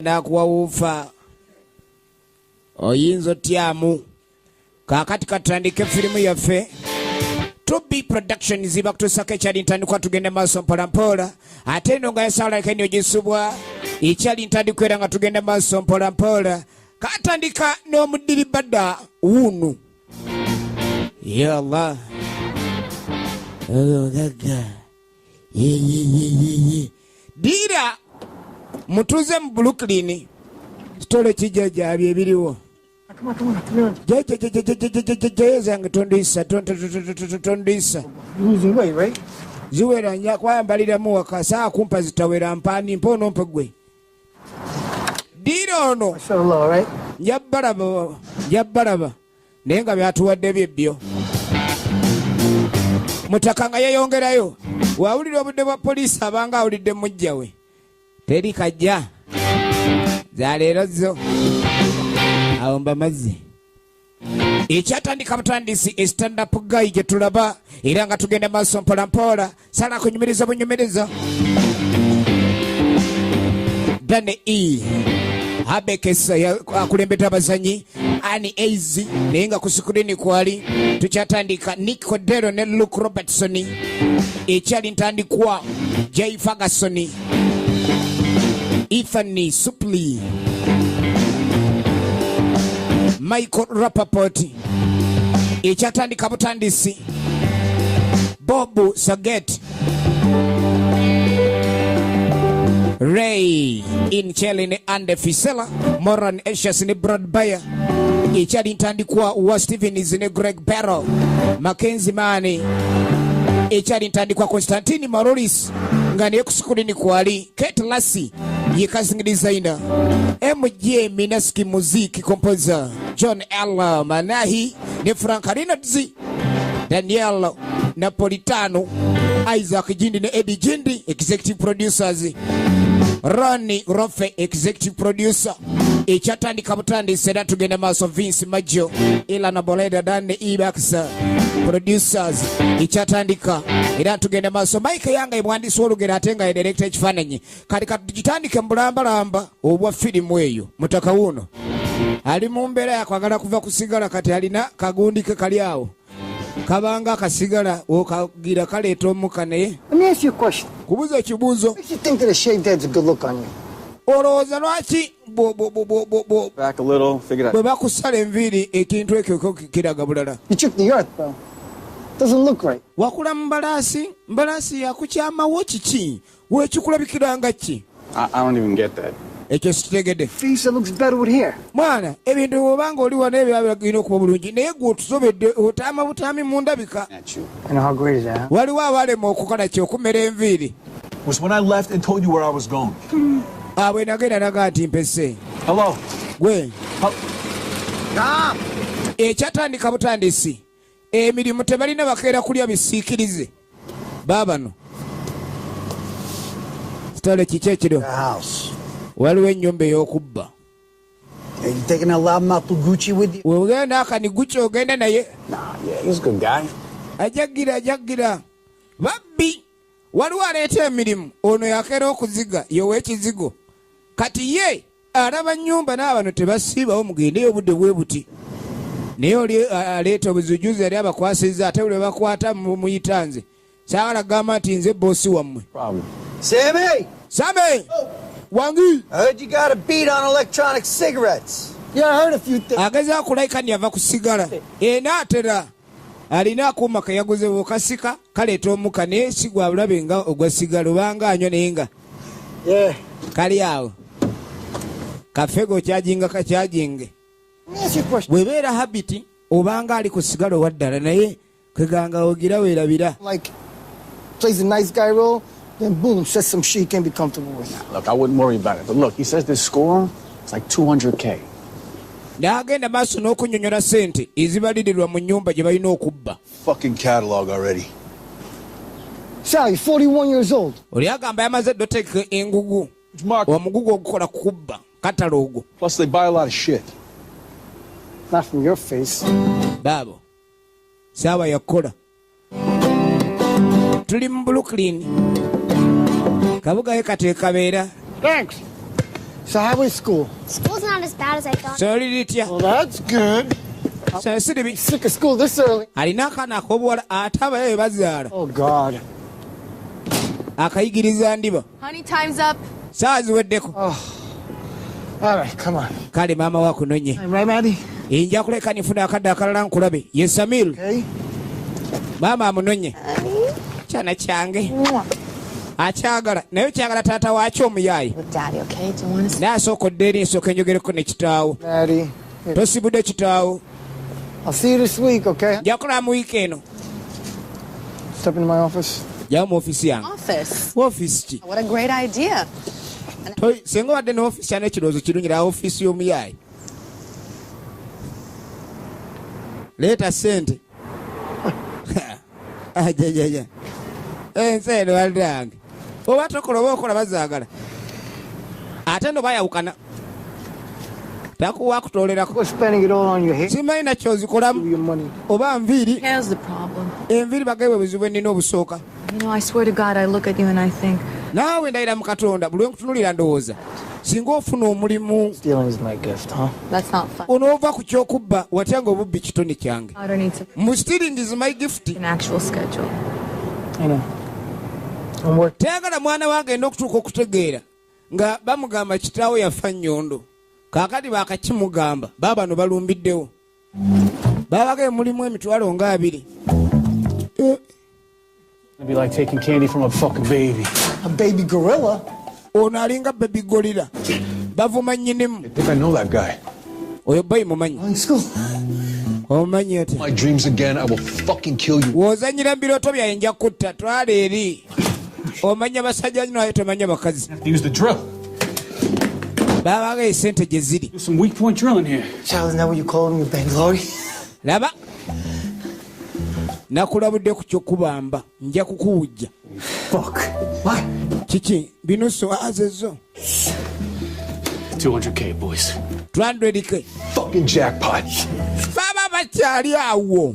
N'akuwa wuufa oyinza otyamu. Kaakati katutandike firimu yaffe. 2B Productions bakutuusako ekyali ntandikwa. Tugenda maaso mpola mpola, ate eno nga yasalakeni ogisubwa ekyali ntandikwa, era nga tugenda maaso mpola mpola. Katandika n'omuddiri badda wuunu. Ya Allah, ogagga yeyeyeyeye diira mutuuze mu Brooklyn. Kitole kijjajjabye ebiriwo jjajjajjajjajjajjajjajja tondisa tondisa. Losing weight, right? Ziwera nja kwayambaliramu waka saa kumpa zitawera mpaani mpa onompe gwe diira ono. I fell low, right? Nja balaba, nja balaba, naye nga byatuwadde byebbyo. Mutaka nga yeyongerayo wawulira obudde bwa poliisi, abanga awulidde mujja we teri kajja zaleero zo awo mbamazzi. Ekyatandika butandisi e stand up guy gye tulaba, era nga tugenda maaso mpola mpola. Sala kunyumiriza bunyumiriza. Dane E Habekes akulembedde abazanyi, Ani Aiz naye nga ku screen kwali. Tukyatandika Nick Cordero ne Luke Robertson. Ekyali ntandikwa Jay Ferguson, Ethan Suplee, Michael Rapaport. Ekyatandika butandisi Bob Saget, Ray Incheli ne Andy Fisela, Moran Eshas ne Brad Bayer. Ekyali ntandikwa wa Stevens ne Greg Barrow, Mackenzie Mani. Ekyali ntandikwa Constantine Maroulis nga naye ku screen kwali. Kate Lassie ye casting designer, MJ Minaski music composer, John L Manahi ne Frank Reynolds, Daniel Napolitano, Isaac Jindi ne Eddie Jindi executive producers, Ronnie Rofe executive producer. Ekyatandika butandisi era tugenda maaso. Vince Maggio, Ilana Boleda, Dan Ebax producers. Ekyatandika era tugenda maaso. Mike Yanga ye muwandiisi w'olugero ate nga ye director ekifaananyi. Kati katugitandike mu bulambalamba obwa firimu eyo. Mutaka wuuno ali mu mbeera yakwagala kuva kusigala. Kati alina kagundi ke kali awo kabanga akasigala okagira kaleeta omuka, naye Let me ask you a question. kubuza ekibuuzo. Makes you think that a shaved head's a good look on you? Olowooza lwaki Back a little, figured out. bwe bakusala enviiri ekintu ekyo ko kiraga bulala? You took the earth, bro. Doesn't look right. Wakula mu mbalaasi, mbalaasi yakukyamawo kiki wekikulabikiranga ki? I don't even get that. Ekyo sikitegedde. Face that looks better with hair. Mwana, ebintu bwobanga oli wano ebyo birina okuba bulungi, naye gwe otusobedde, otaama butaami mu ndabika. At you. And how great is that, huh? Waliwo abalema okukola ki, okumera enviiri. Was when I left and told you where I was going. Ah, bwe nagenda naga nti mpese. Hello. Gwe. Stop! Ekyatandika butandisi emirimu tebalina, bakeera kulya bisiikirize baabano. Kitole kiki ekiro? The house. Waliwo ennyumba ey'okubba. Are you taking that loudmouth Gucci with you? Wegenda akani Gucci ogenda naye? Nah, yeah, he's a good guy. Ajaggira ajaggira babbi. Waliwo aleeta emirimu, ono yakeera okuziga yoweekizigo. Kati ye alaba nnyumba n'abano tebasiibawo, mugendeyo obudde bwe buti, naye oli aleeta obuzujuzi yali abakwasizza, ate buli bakwata muyita nze. Saagala kugamba nti nze boss wammwe. Problem. Sammy! Sammy wangi. I heard you got a beat on electronic cigarettes. Yeah, I heard a few things. Agezaako kulayika ni ava ku sigala enaatera alina akuuma ke yaguze, bwokasika kaleeta omuka, naye si gwa bulabe nga ogwa sigala obanga anywa, naye nga kali awo kafego kyajinga kakyajinge. Let me ask you a question. Bwebeera habit obanga ali ku sigala owaddala, naye kweganga ogira weerabira. Like, plays the nice guy role, then boom, says some shit you can't be comfortable with. Look, I wouldn't worry about it. But look, he says this score is like 200K. N'agenda maaso n'okunnyonnyola ssente ezibalirirwa mu nnyumba gye balina okubba. Fucking catalog already. Sal, you're 41 years old. Oli agamba yamaze ddoteeka engugu. Mark. Omugugu ogukola kubba catalogue. Plus, they buy a lot of shit. Not from your face. Baabo saawa yakukola. Tuli mu Brooklyn, kabugayo kati ekabeera. Thanks. So how was school? School's not as bad as I thought. Ssomero liri litya? Well, that's good. Ssomero si libi. Sick of school this early. Alina akaana ak'obuwala ate abaye bazaala. Oh, God. Akayigiriza ndiba. Honey, time's up. Saawa ziweddeko. Oh. All right, come on. Kale maama wakunonye. Right, Maddie? Nja kuleka nifuna akadde akalala nkulabe. Ye Samir. Okay. Maama amunonye. Kyana kyange. Akyagala naye okyagala taata waakyo omuyaayi. With Daddy, okay? Do you want to Naye asooka odda eri nsooka enjogereko ne kitaawo. Maddie. Tosibudde kitaawo. I'll see you this week, okay? Nja kulaba mu wiiki eno. Step into my office. Jawo mu ofiisi yange. Office. Ofiisi ki? What a great idea. Singa obadde ne ofiisi yana ekirowoozo kirungi laba ofiisi y'omuyaayi. Leeta ssente. Ajajaja. Ensi eno bannange. Oba tokola oba okola bazaagala. Ate no bayawukana. Takuwa kutoolerako. We're spending it all on your hair. Simanyi na ky'ozikolamu. Your money. Oba nviiri. Here's the problem. Enviiri bagaibwe buzibu bwe nnina obusooka. You know, I swear to God, I look at you and I think, Naawe ndayira mu Katonda buli lwe nkutunuulira ndowooza singa ofuna omulimu. Stealing is my gift, huh? That's not fun. Onoova ku ky'okubba watya nga obubbi kitone kyange. Daughter needs a, Mu stealing is my gift. an actual schedule. I know. I'm working. Tayagala mwana we agenda okutuuka okutegeera nga bamugamba kitaawe yafa nnyondo. Kaakati baakakimugamba baabano balumbiddewo. Baabagaye mulimu emitwalo nga 20. It'd be like taking candy from a fucking baby. A baby gorilla? Ono alinga baby gorilla. Bavuma nnyinimu. I think I know that guy. Oyo boy mumanyi. In school. Omumanyi otya? My dreams again, I will fucking kill you. W'ozannyira mu birooto byange nja kutta. Twala eri. Omanya basajja nnyo naye tomanya bakazi. Have to use the drill. Baabagaye ssente gye ziri. There's some weak point drilling here. Child, isn't that what you call him, you Bangalore? Laba. Nakulabudde ku ky'okubamba. Nja kukuwujja. Fuck. Why? Kiki? Bino so azezo. 200K, boys. 200K. Fucking jackpot. Baba bakyali awo.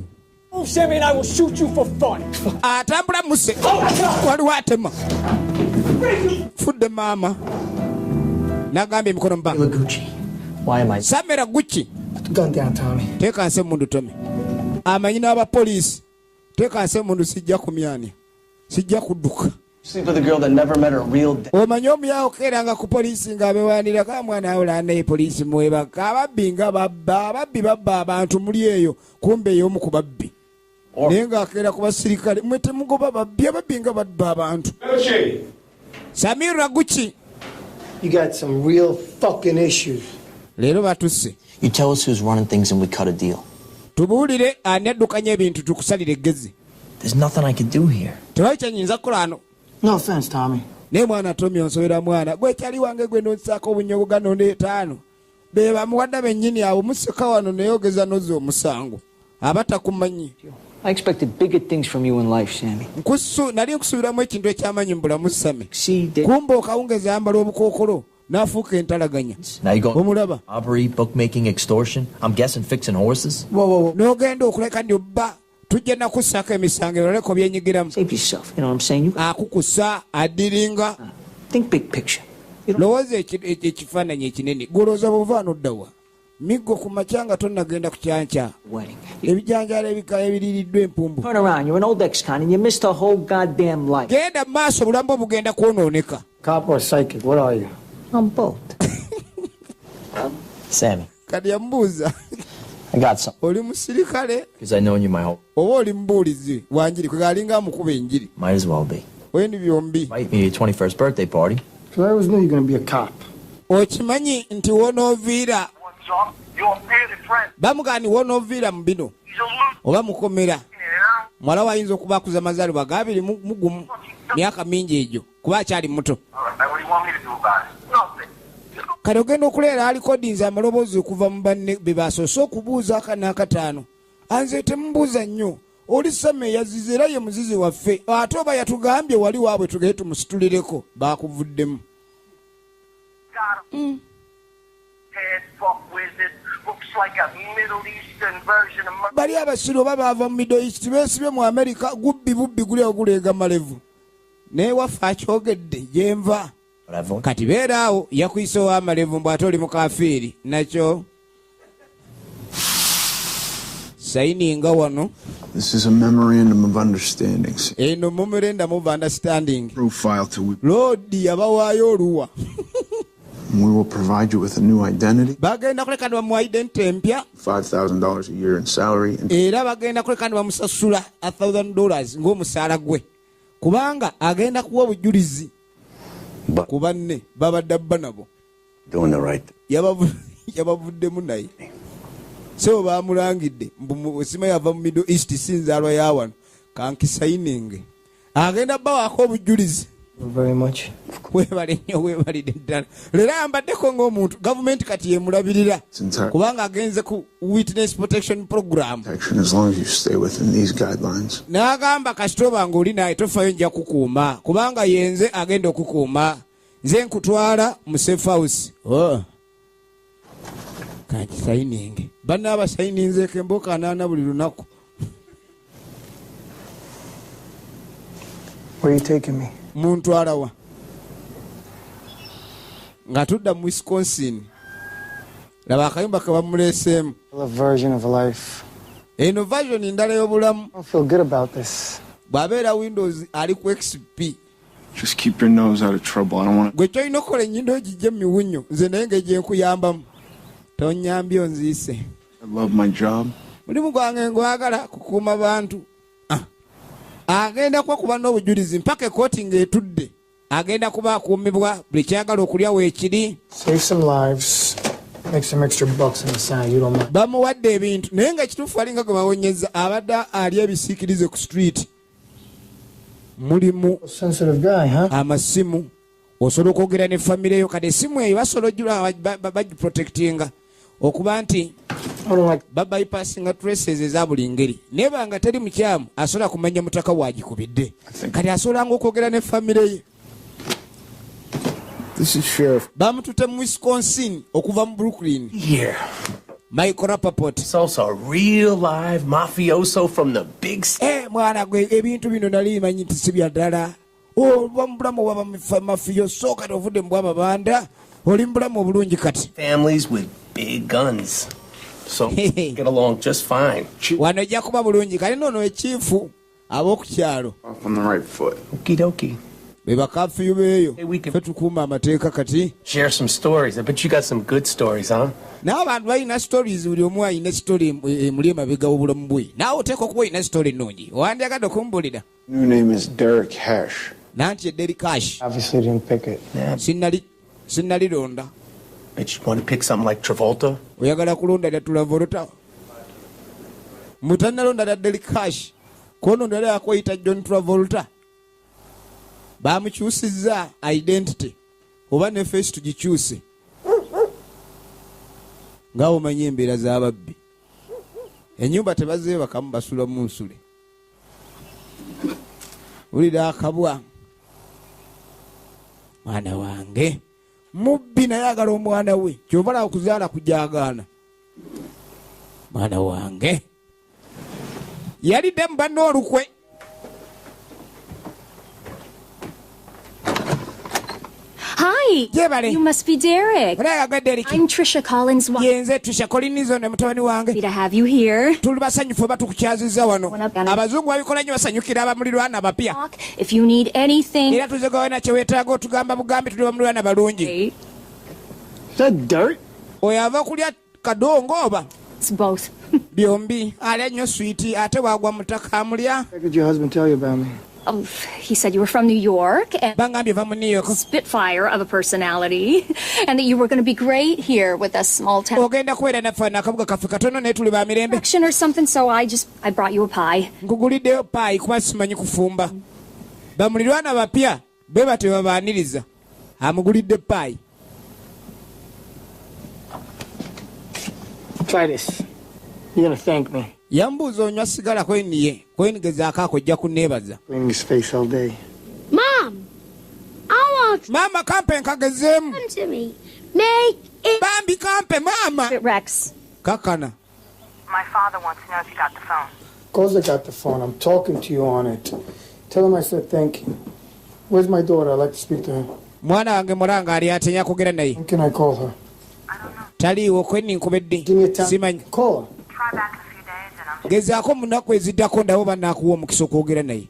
Move, Sammy, and I will shoot you for fun. Atambula muse. Waliwo atema. Fudde maama. Nagambye emikono mba. Gucci. Why am I? Samera Gucci. Put the gun down, Tommy. Teeka nsi emundu Tommy. Amanyi n'abapoliisi. Teeka nsi emundu sijja kumyanya. Sijja kudduka. Sleep with a girl that never met her real dad. Omanyi omuyawo okeeranga ku poliisi ng'abewaanira ka mwana awula naye poliisi mwebaka ababbi nga babba ababbi babba abantu muli eyo kumbe ey'omu ku babbi. Naye ng'akeera ku basirikale mwe temugoba babbi ababbi nga babba abantu. Samir Raguchi. You got some real fucking issues. Leero batusse. You tell us who's running things and we cut a deal. Tubuulire ani addukanya ebintu tukusalire eggezi. There's nothing I can do here. Tewali kyenyinza kukola wano. No offense, Tommy. Naye mwana Tommy onsobera mwana. Gwe kyali wange gwe nonsaako obunyogoga nonda etaano. Be bamuwadde bennyini abo museka wano naye ogeza n'ozza omusango. Aba takumanyi. I expected bigger things from you in life, Sammy. Nkusu nali nkusuubiramu ekintu eky'amaanyi mu bulamu Sammy. See, Kumbe okawungezi ayambala obukookolo n'afuuka entalaganya. Now you go Omulaba. robbery, bookmaking, extortion. I'm guessing fixing horses. Whoa, whoa, whoa. N'ogenda okuleka ndi obba tujja nakussaako emisango oleko byenyigiramu. Save yourself. You know what I'm saying? You Akukusa adiringa. think big picture. You don't Lowooza ekifaananyi ekinene. Gw'olowooza bw'ova n'oddawa. Miggo ku makya nga tonnagenda ku kyankya. wedding. You Ebijanjaalo ebika ebiriiriddwa empumbu. turn around. You're an old ex-con and you missed a whole goddamn life. Genda mu maaso obulamu bwo bugenda kwonooneka. Cop or psychic, what are you? I'm both. Sammy, Kati yamubuuza I got something. oli musirikale Because I've known you my whole. oba oli mubuulizi wa njiri kwe alinga amukuba enjiri. Might as well be. Wendi byombi. Invite me to your 21st birthday party. Because I always knew you were going to be a cop. Okimanyi nti wonooviira bamugani wonooviira mu bino oba mukomera muwala we ayinza okuba akuza amazaalibwa ga 21 myaka mingi egyo kuba akyali muto. Kati ogenda okuleera alikodinze amaloboozi okuva mu banne be basoose okubuuza aka n'akataano. Anze temubuuza nnyo oli Sammy eyazize era ye muzizi waffe ate oba yatugambye wali waabwe tugende tumusitulireko baakuvuddemu. Head fuck wizard. Looks like a Middle Eastern version of Bali abasiru oba baava mu Middle East beesibye mu Amerika gubbi bubbi guli oguleega malevu naye waffe akyogedde gyenva. Kati beera awo, yakuyise ow'amalevu mbu ate oli mukafiiri. Nakyo sayininga wano. This is a memorandum of understanding. Eno memorandum of understanding. Profile to we, Loodi yabawaayo oluwa. we will provide you with a new identity, Bagenda kuleka ne bamuwa identity empya. $5,000 a year in salary, and Era bagenda kuleka ne bamusasula $1,000 ng'omusaala gwe, kubanga agenda kuwa obujulizi ku banne babadde abba nabo. Doing the right Yabavuddemu naye sebo bamulangidde mbu sima yava mu Middle East, si nzaalwa ya wano. Kankisayininge, agenda bawaako obujulizi. Very much. Webale nnyo, webalidde ddala. Leero ayambaddeko ng'omuntu gavumenti kati yemulabirira, entire kubanga agenze ku witness protection program. protection as long as you stay within these guidelines. N'agamba kasita oba ng'oli naye tofayo, nja kukuuma, kubanga yenze agenda okukuuma. Nze nkutwala mu safe house. Oh. Kankisayininge. Banna abasayininzeeko embooka 80 buli lunaku. Where are you taking me? Muntwalawa? Nga tudda mu Wisconsin. Laba akayumba ke bamuleeseemu. A version of life. Eno version ndala y'obulamu. I don't feel good about this. Bw'abeera Windows ali ku XP. Just keep your nose out of trouble. I don't want Gwe kyolina okukola, ennyindo ogijje mu miwunyo. Nze naye ngeri nkuyambamu, tonyambye onziise. I love my job. Mulimu gwange ngwagala, kukuuma bantu. Ah. Agenda kuba kuba n'obujulizi mpaka ekooti ng'etudde. Agenda kuba akuumibwa, buli kyagala okulya weekiri. Save some lives. Make some extra bucks on the side. You don't mind. Bamuwadde ebintu, naye nga ekituufu alinga gwe bawonyeza. Abadde ali ebisiikirize ku street, mulimu Sensitive guy, huh? amasimu, osobola okwogera ne famire yo. Kati esimu eyo basobola ojula bagiprotectinga okuba nti I don't like babypassinga traces eza buli ngeri, naye banga teri mukyamu asobola kumanya mutaka wagikubidde. Kati asobolanga okwogera ne famire ye. This is Sheriff. Bamutute mu Wisconsin okuva mu Brooklyn. Here. Michael Rapaport. It's also a real live mafioso from the big Eh, mwana gwe, ebintu bino nali manyi nti si bya ddala. Oba mu bulamu bwa mafioso, kati ovudde mu bwamabanda, oli mu bulamu obulungi kati. Families with big guns. So get along just fine. Wano ojja kuba bulungi. Kale noono ekiifu ab'oku kyalo Off on the right foot. Okie dokie. Be bakafiyu beeyo, fe tukuuma amateeka kati. Share some stories. I bet you got some good stories, huh? Naye abantu balina stories, buli omu alina story emuli emabega w'obulamu bwe. Naawe oteeka okuba olina story ennungi, wandyagadde okumbulira. New name is Derek Hesh. Nanti ye Derek Cash. Obviously didn't pick it. Sinnalironda. Bet you want to pick something like Travolta. Oyagala kulonda lya Travolta, mutannalonda lya Derek Cash, kono ndala yakweyita John Travolta. Bamukyusizza identity oba ne face tugikyuse, nga omanyi embeera z'ababbi. Ennyumba tebazeebakamu, basula mu nsule. Wulira akabwa, mwana wange mubbi, naye agala omwana we. Kyova laba kuzaala kujagaana. Mwana wange yalidde mu banne olukwe. Hi. Jebale. You must be Derek. Olaba Derek. I'm Trisha Collins. Yenze Trisha Collins, ne mutabani wange. Happy to have you here. Tuli basanyufu oba tukukyazizza wano. Abazungu babikola nnyo, basanyukira abamulirwana abapya. If you need anything. Era tuzegawe nakye weetaaga otugamba bugambi, tuli bamulirwana balungi. Is that dirt? Oyo ava kulya kadongo oba? It's both. Byombi, alya nnyo swiiti ate bwagwa mu ttaka amulya. What did your husband tell you about me? Oh, he said you were from New York and Bangambye va mu New York. Spitfire of a personality, and that you were going to be great here with us small town Ogenda kubeera naffe nakabuga kaffe katono, naye tuli ba mirembe. action or something. So I brought you a pie. Nkuguliddeyo paayi kuba simanyi kufumba. Bamulirwana bapya bwe batyo babaaniriza. Amugulidde paayi. Try this. You're gonna thank me. Yambuuza onywa sigala kweniye kwenigezaako ako, ojja kunneebaza. Cleaning his face all day. Mom, I want Maama, kampe nkagezeemu. come to me. Make it. Bambi kampe maama. Rex. Kakana. My father wants to know if you got the phone. Of course I got the phone. I'm talking to you on it. Tell him I said thank you. Where's my daughter? I'd like to speak to her. Mwana wange mulanga ali atenya kugera naye. When can I call her? Taliiwo kweni nkubedde. Give me a time. Simanyi. Call her. Gezaako mu nnaku eziddako, ndabo banaakuwa omukisa okwogera naye.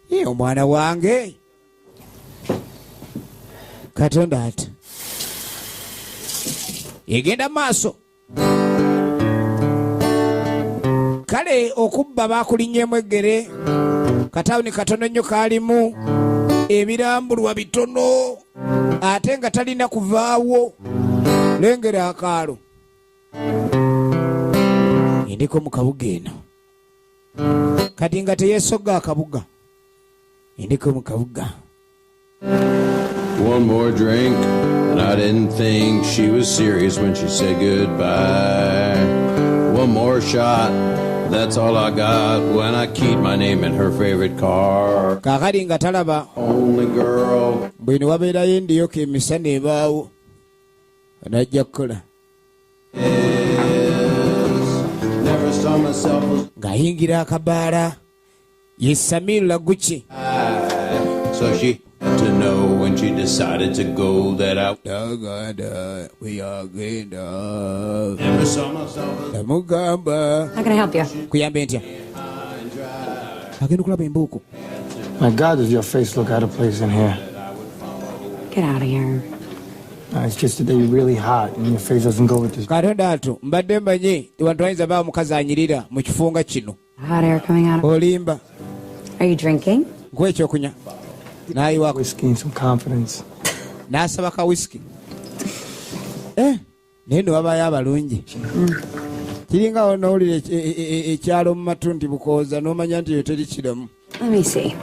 Ye omwana wange, Katonda ati egenda maaso. Kale okubba bakulinnyemu eggere. Katawuni katono nnyo, kaalimu ebirambulwa bitono, ate nga talina kuvaawo. Lengera akaalo endiko mu kabuga eno, kati nga teyeesogga akabuga, endiko mu kabuga. One more drink, and I didn't think she was serious when she said goodbye. One more shot, that's all I got when I keyed my name in her favorite car. Kaakali nga talaba. Only girl. Bwino wabeerayo endiyoko emisana ebaawo, najja kukola. Never saw myself as Ng'ayingira akabaala ye Samir Laguki. So she had to know when she decided to go that I Aganda bwe yagenda. Never saw myself as Namugamba. How can I help you? Kuyambe ntya? Agenda okulaba embuuku. My God, does your face look out of place in here? Get out of here. It's just that you're really hot and your face doesn't go with this. Katonda atu, mbadde mmanyi wantu ayinza baawo mukazi anyirira mu kifunga kino. Hot air coming out. Olimba. Are you drinking? Nkuwa ekyokunywa n'ayiwako. Whiskey and some confidence. N'asaba ka wisiki. Eh, naye no wabayo abalungi. Kiringa awo nowulira ekyalo mu matu nti Bukooza, n'omanya nti eyo teri kiramu. Let me see.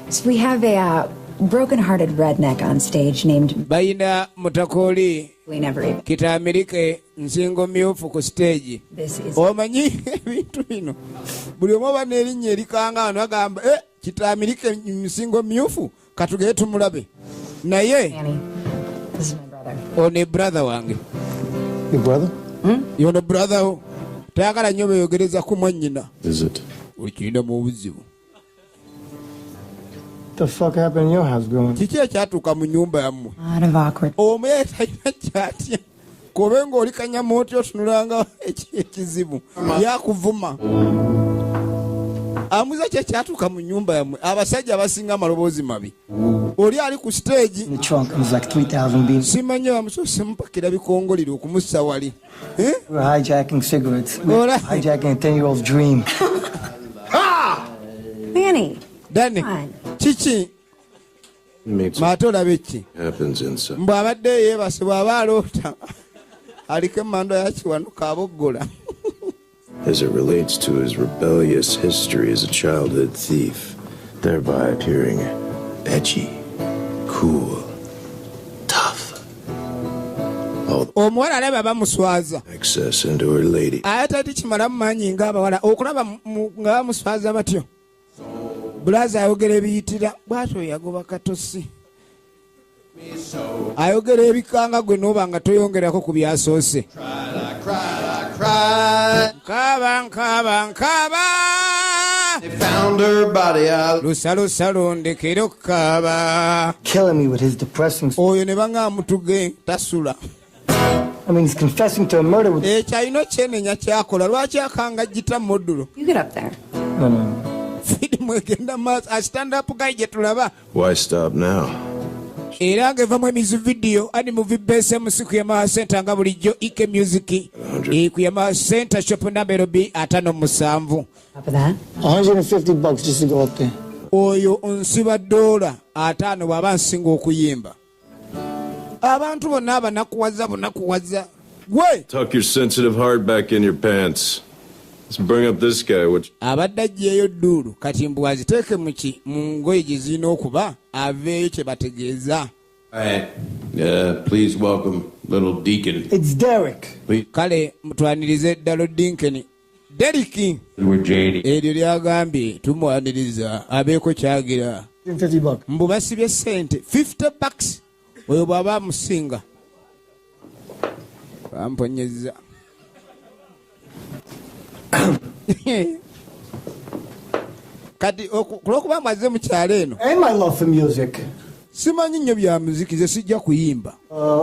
So we have a broken-hearted redneck on stage named Bayina mutakooli. We never even. Kitaamirike nsingo myufu ku siteegi. This is Omanyi ebintu bino, buli omu oba n'erinnya erikanga wano agamba, "Eh, kitaamirike nsingo myufu, katugere tumulabe." Naye Annie. This is my brother. ono e brother wange. Your brother? Yono brother wo tayagala nnyo beyogereza ku mwannyina. Is it? Okirina mu buzibu. The fuck happened in your house growing up? Kiki ekyatuuka mu nyumba yammwe? A lot of awkward. Omu talina kyatya kobe ng'oli kanyama otya otunulanga ekizibu yakuvuma. Amuza ki ekyatuuka mu nyumba yammwe? Abasajja abasinga amaloboozi mabi, oli ali ku siteegi. In the trunk, it was like 3,000 beans. Simanyi bamusoose mupakira bikongoliro okumussa wali. Eh? We were hijacking cigarettes. We were Ora. hijacking a 10-year-old's dream. Manny. Dani. Come Kiki? Makes Maate olaba eki? happens inside. Mbw abadde yeebase, bw'aba aloota aliko emmando yakiwanuka aboggola. As it relates to his rebellious history as a childhood thief, thereby appearing edgy, cool, tough. All Omuwala alaba bamuswaza. access into her lady. Ate tati kimalamu maanyi ng'abawala okulaba nga bamuswaza batyo. Bulaza ayogera ebiyitira bwatyo, yagoba katosi, ayogera ebikanga gwe nooba nga toyongerako ku byasoose. Nkaaba, nkaaba, nkaaba. They found her body out. Lusalosalo ndekere okukaaba. Killing me with his depressing. Oyo ne baŋŋa mutuge tasula. I mean, he's confessing to a murder with. Ekyo alina okyenenya kyakola. Lwaki akangajjita muddulo? You get up there. No. Firimu egenda maaso, a stand up guy gye tulaba. Why stop now? Era ng'evamu emizi vidiyo ani movie base MC ku Yamaha Center nga bulijjo, Ek Music ku Yamaha Center, shop number B 57. Top of that. $150 just to go up there. Oyo nsiba $50 bw'aba nsinga okuyimba. Abantu bonna abanakuwaza bunakuwaza gwe. Tuck your sensitive heart back in your pants. Let's bring up this guy, which Abadde aggyeyo dduulu, kati mbu aziteeke muki mu ngoye gye zirina okuba, aveeyo kye bategeeza. All right. Please welcome little Deacon. It's Derek. Please. Kale mutwanirize ddalo Dinkeni Deriki. We're JD. Eryo lyagambye tumwaniriza abeeko kyagira. $50. Mbu basibye sente $50, oyo bw'aba amusinga bamponyeza. Kati kulwokuba mwaze mu kyalo eno. And my love for music. Simanyi nnyo bya muziki, ze sijja kuyimba.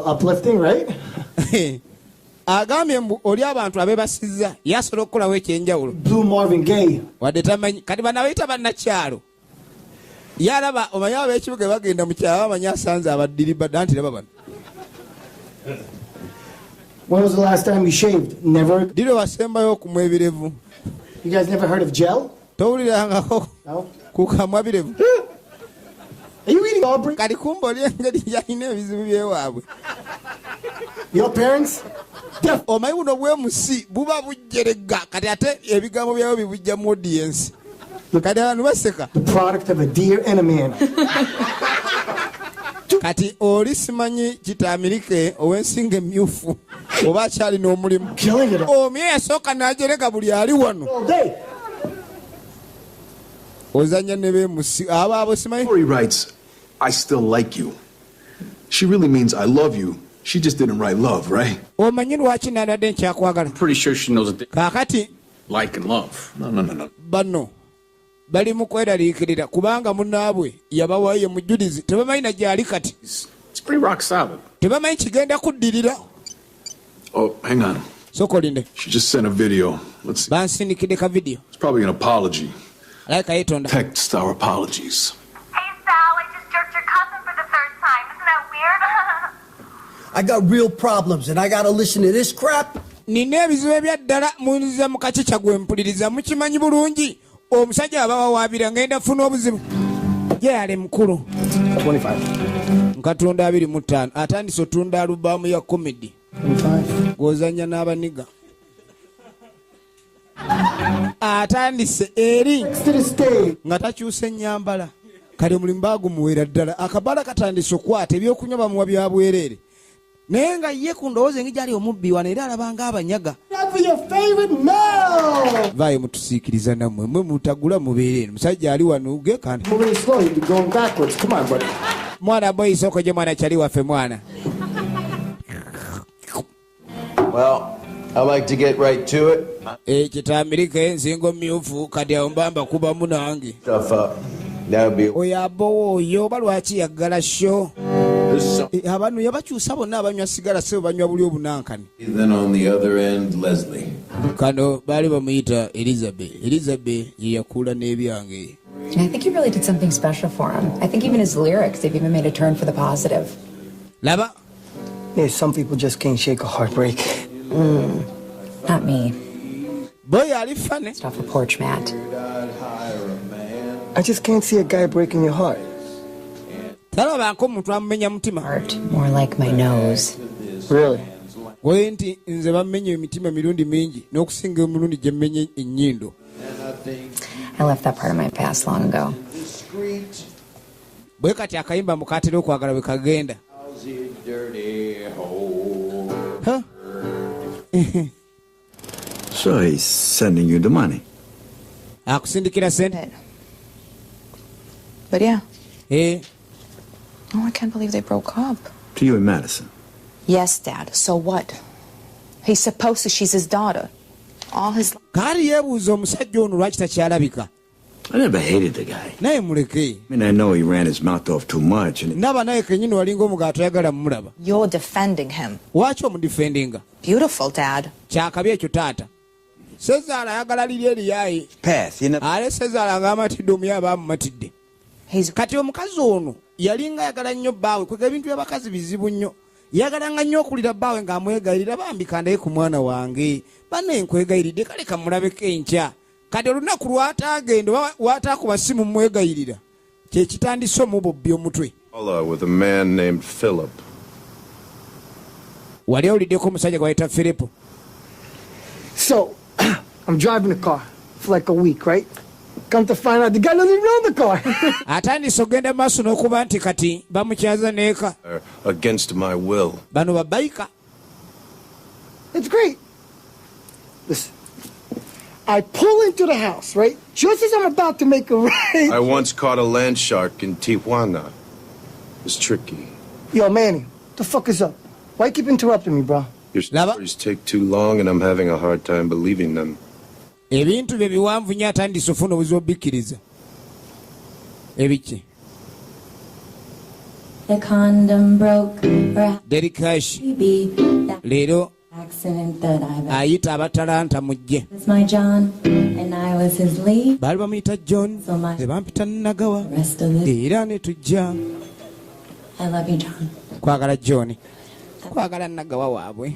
Uplifting, right? Agambye mbu oli abantu abebasizza yasobola okukolawo ekyenjawulo. Blue Marvin Gaye. Wadde tamanyi kati bano abayita bannakyalo, yalaba omanyi ab'ekibuga bagenda mu kyalo, bamanyi asanze abaddiriba dda nti laba bano. When was the last time you shaved? Never. Ddi lwe wasembayo okumwa ebirevu? You guys never heard of gel? Towulirangako No. kukamwa birevu? Are you eating Aubrey? Kati kumba oli engeri yalina ebizibu byewaabwe. Your parents? Omanyi buno bwemusi buba bujjerega, kati ate ebigambo byabwe bibujja mu audience, kati abantu baseka. The product of a deer and a man. Kati oli simanyi kitaamirike ow'ensinga emyufu oba akyalina omulimu. Killing it Omye yasooka n'ajerega buli ali wano. all day. Ozanya ne bemusi abo abo simanyi. Lori writes, "I still like you." She really means "I love you." She just didn't write love, right? Omanyi lwaki nandadde nkyakwagala? Pretty sure she knows the Kaakati like and love. No. Bano bali mu kweraliikirira kubanga munaabwe yabawayo mujulizi, tebamanyi na gyali kati. It's pretty rock solid. Tebamanyi kigenda kuddirira. Oh, hang on. Sooka olinde. She just sent a video. Let's see. Bansindikidde ka video. It's probably an apology. Alabika yeetonda. Text our apologies. Hey Sal, I just jerked your cousin for the third time. Isn't that weird? I got real problems and I gotta listen to this crap. Nina ebizibu ebyaddala, munziza mu kakica gwe mpuliriza, mukimanyi bulungi omusajja abawawaabira ngenda funa obuzibu gyeyali mukulu. 25. Nkatunda 25, atandise otunda alubamu ya comedy. 25. Gozanya n'abaniga atandise eri To the stage. Nga takyusa ennyambala, kati omulimu baagumuweera ddala, akabala katandise okukwata ebyokunywa bamuwa bya bwereere, naye nga ye ku ndowooza engi gyali omubbi wano era alabanga abanyaga. Clap for your favorite Mel. Vaayo mutusiikiriza nammwe mwe mutagula mubeere eno, musajja ali wano gekanda. Moving slow, you'd be going backwards. Come on, buddy. Mwana boyisoko gye mwana kyali waffe mwana. Well, I like to get right to it. Ekitamirika ensingo myufu, kati awo mbamba kubamu nange. Stuff up. That would be Oyo abowa oyo oba lwaki yaggala show? This song. Abano yabakyusa bonna abanywa sigala sebo banywa buli obunankani. Then on the other end, Leslie. Kano baali bamuyita Elizabeth. Elizabeth ye yakuula n'ebyange. And I think you really did something special for him. I think even his lyrics, they've even made a turn for the positive. Laba. Yeah, some people just can't shake a heartbreak. Not me. Boy ali funny. Just off a porch mat. I just can't see a guy breaking your heart. Talabanga omuntu amumenya mutima. Heart, more like my nose. Really? Oye nti nze bamenya emitima mirundi mingi n'okusinga emirundi gye mmenye ennyindo. I left that part of my past long ago. Bwe kati akayimba mukatera okwagala bwe kagenda. Huh? So he's sending you the money. Akusindikira sente. But yeah. Eh. Oh, I can't believe they broke up. To you and Madison. Yes, Dad. So what? He's supposed to. She's his daughter. All his Kaali yeebuuza omusajja ono lwaki takyalabika. I never hated the guy. Naye muleke. I mean, I know he ran his mouth off too much, and Ndaba naye kenyini walinga omugato ayagala mumulaba. You're defending him. Lwaki omudefendinga? Beautiful, Dad. Kyakabi ekyo taata sezaala ayagala liri eriyaye. Path, you know. Ate sezaala ng'amatidde omuye aba amumatidde. Kati omukazi ono yalinga ayagala nnyo bbaawe, kwega ebintu by'abakazi bizibu nnyo, yagalanga nnyo okulira bbaawe ng'amwegayirira, bambi kandaye ku mwana wange, banne nkwegayiridde kale kamulabeko enkya. Kati olunaku lwataagenda oba wataakuba simu mumwegayirira, kyekitandise omubobbi omutwe. Paula with a man named Philip. Wali owuliddeko omusajja gwe bayita Firipo? So, I'm driving the car for like a week, right? Come to find out, the guy doesn't even own the car. Atandise okugenda mu maaso n'okuba nti kati bamukyaza n'eka. Against my will. Bano babayika. It's great. Listen, I pull into the house, right? Just as I'm about to make a right. I once caught a land shark in Tijuana. It's tricky. Yo, Manny, the fuck is up? Why you keep interrupting me, bro? Your stories take too long, and I'm having a hard time believing them. Ebintu bye biwanvu nnyo, atandise ofuna obuzibu obikkiriza ebiki. The condom broke or Daily Cash be the leero accident that I've ayita abatalanta mujje. It's my John and I was his lead. Baali bamuyita John, So my ze bampita Nagawa, rest of this. era ne tujja. I love you, John. Kwagala John, kwagala Nagawa waabwe.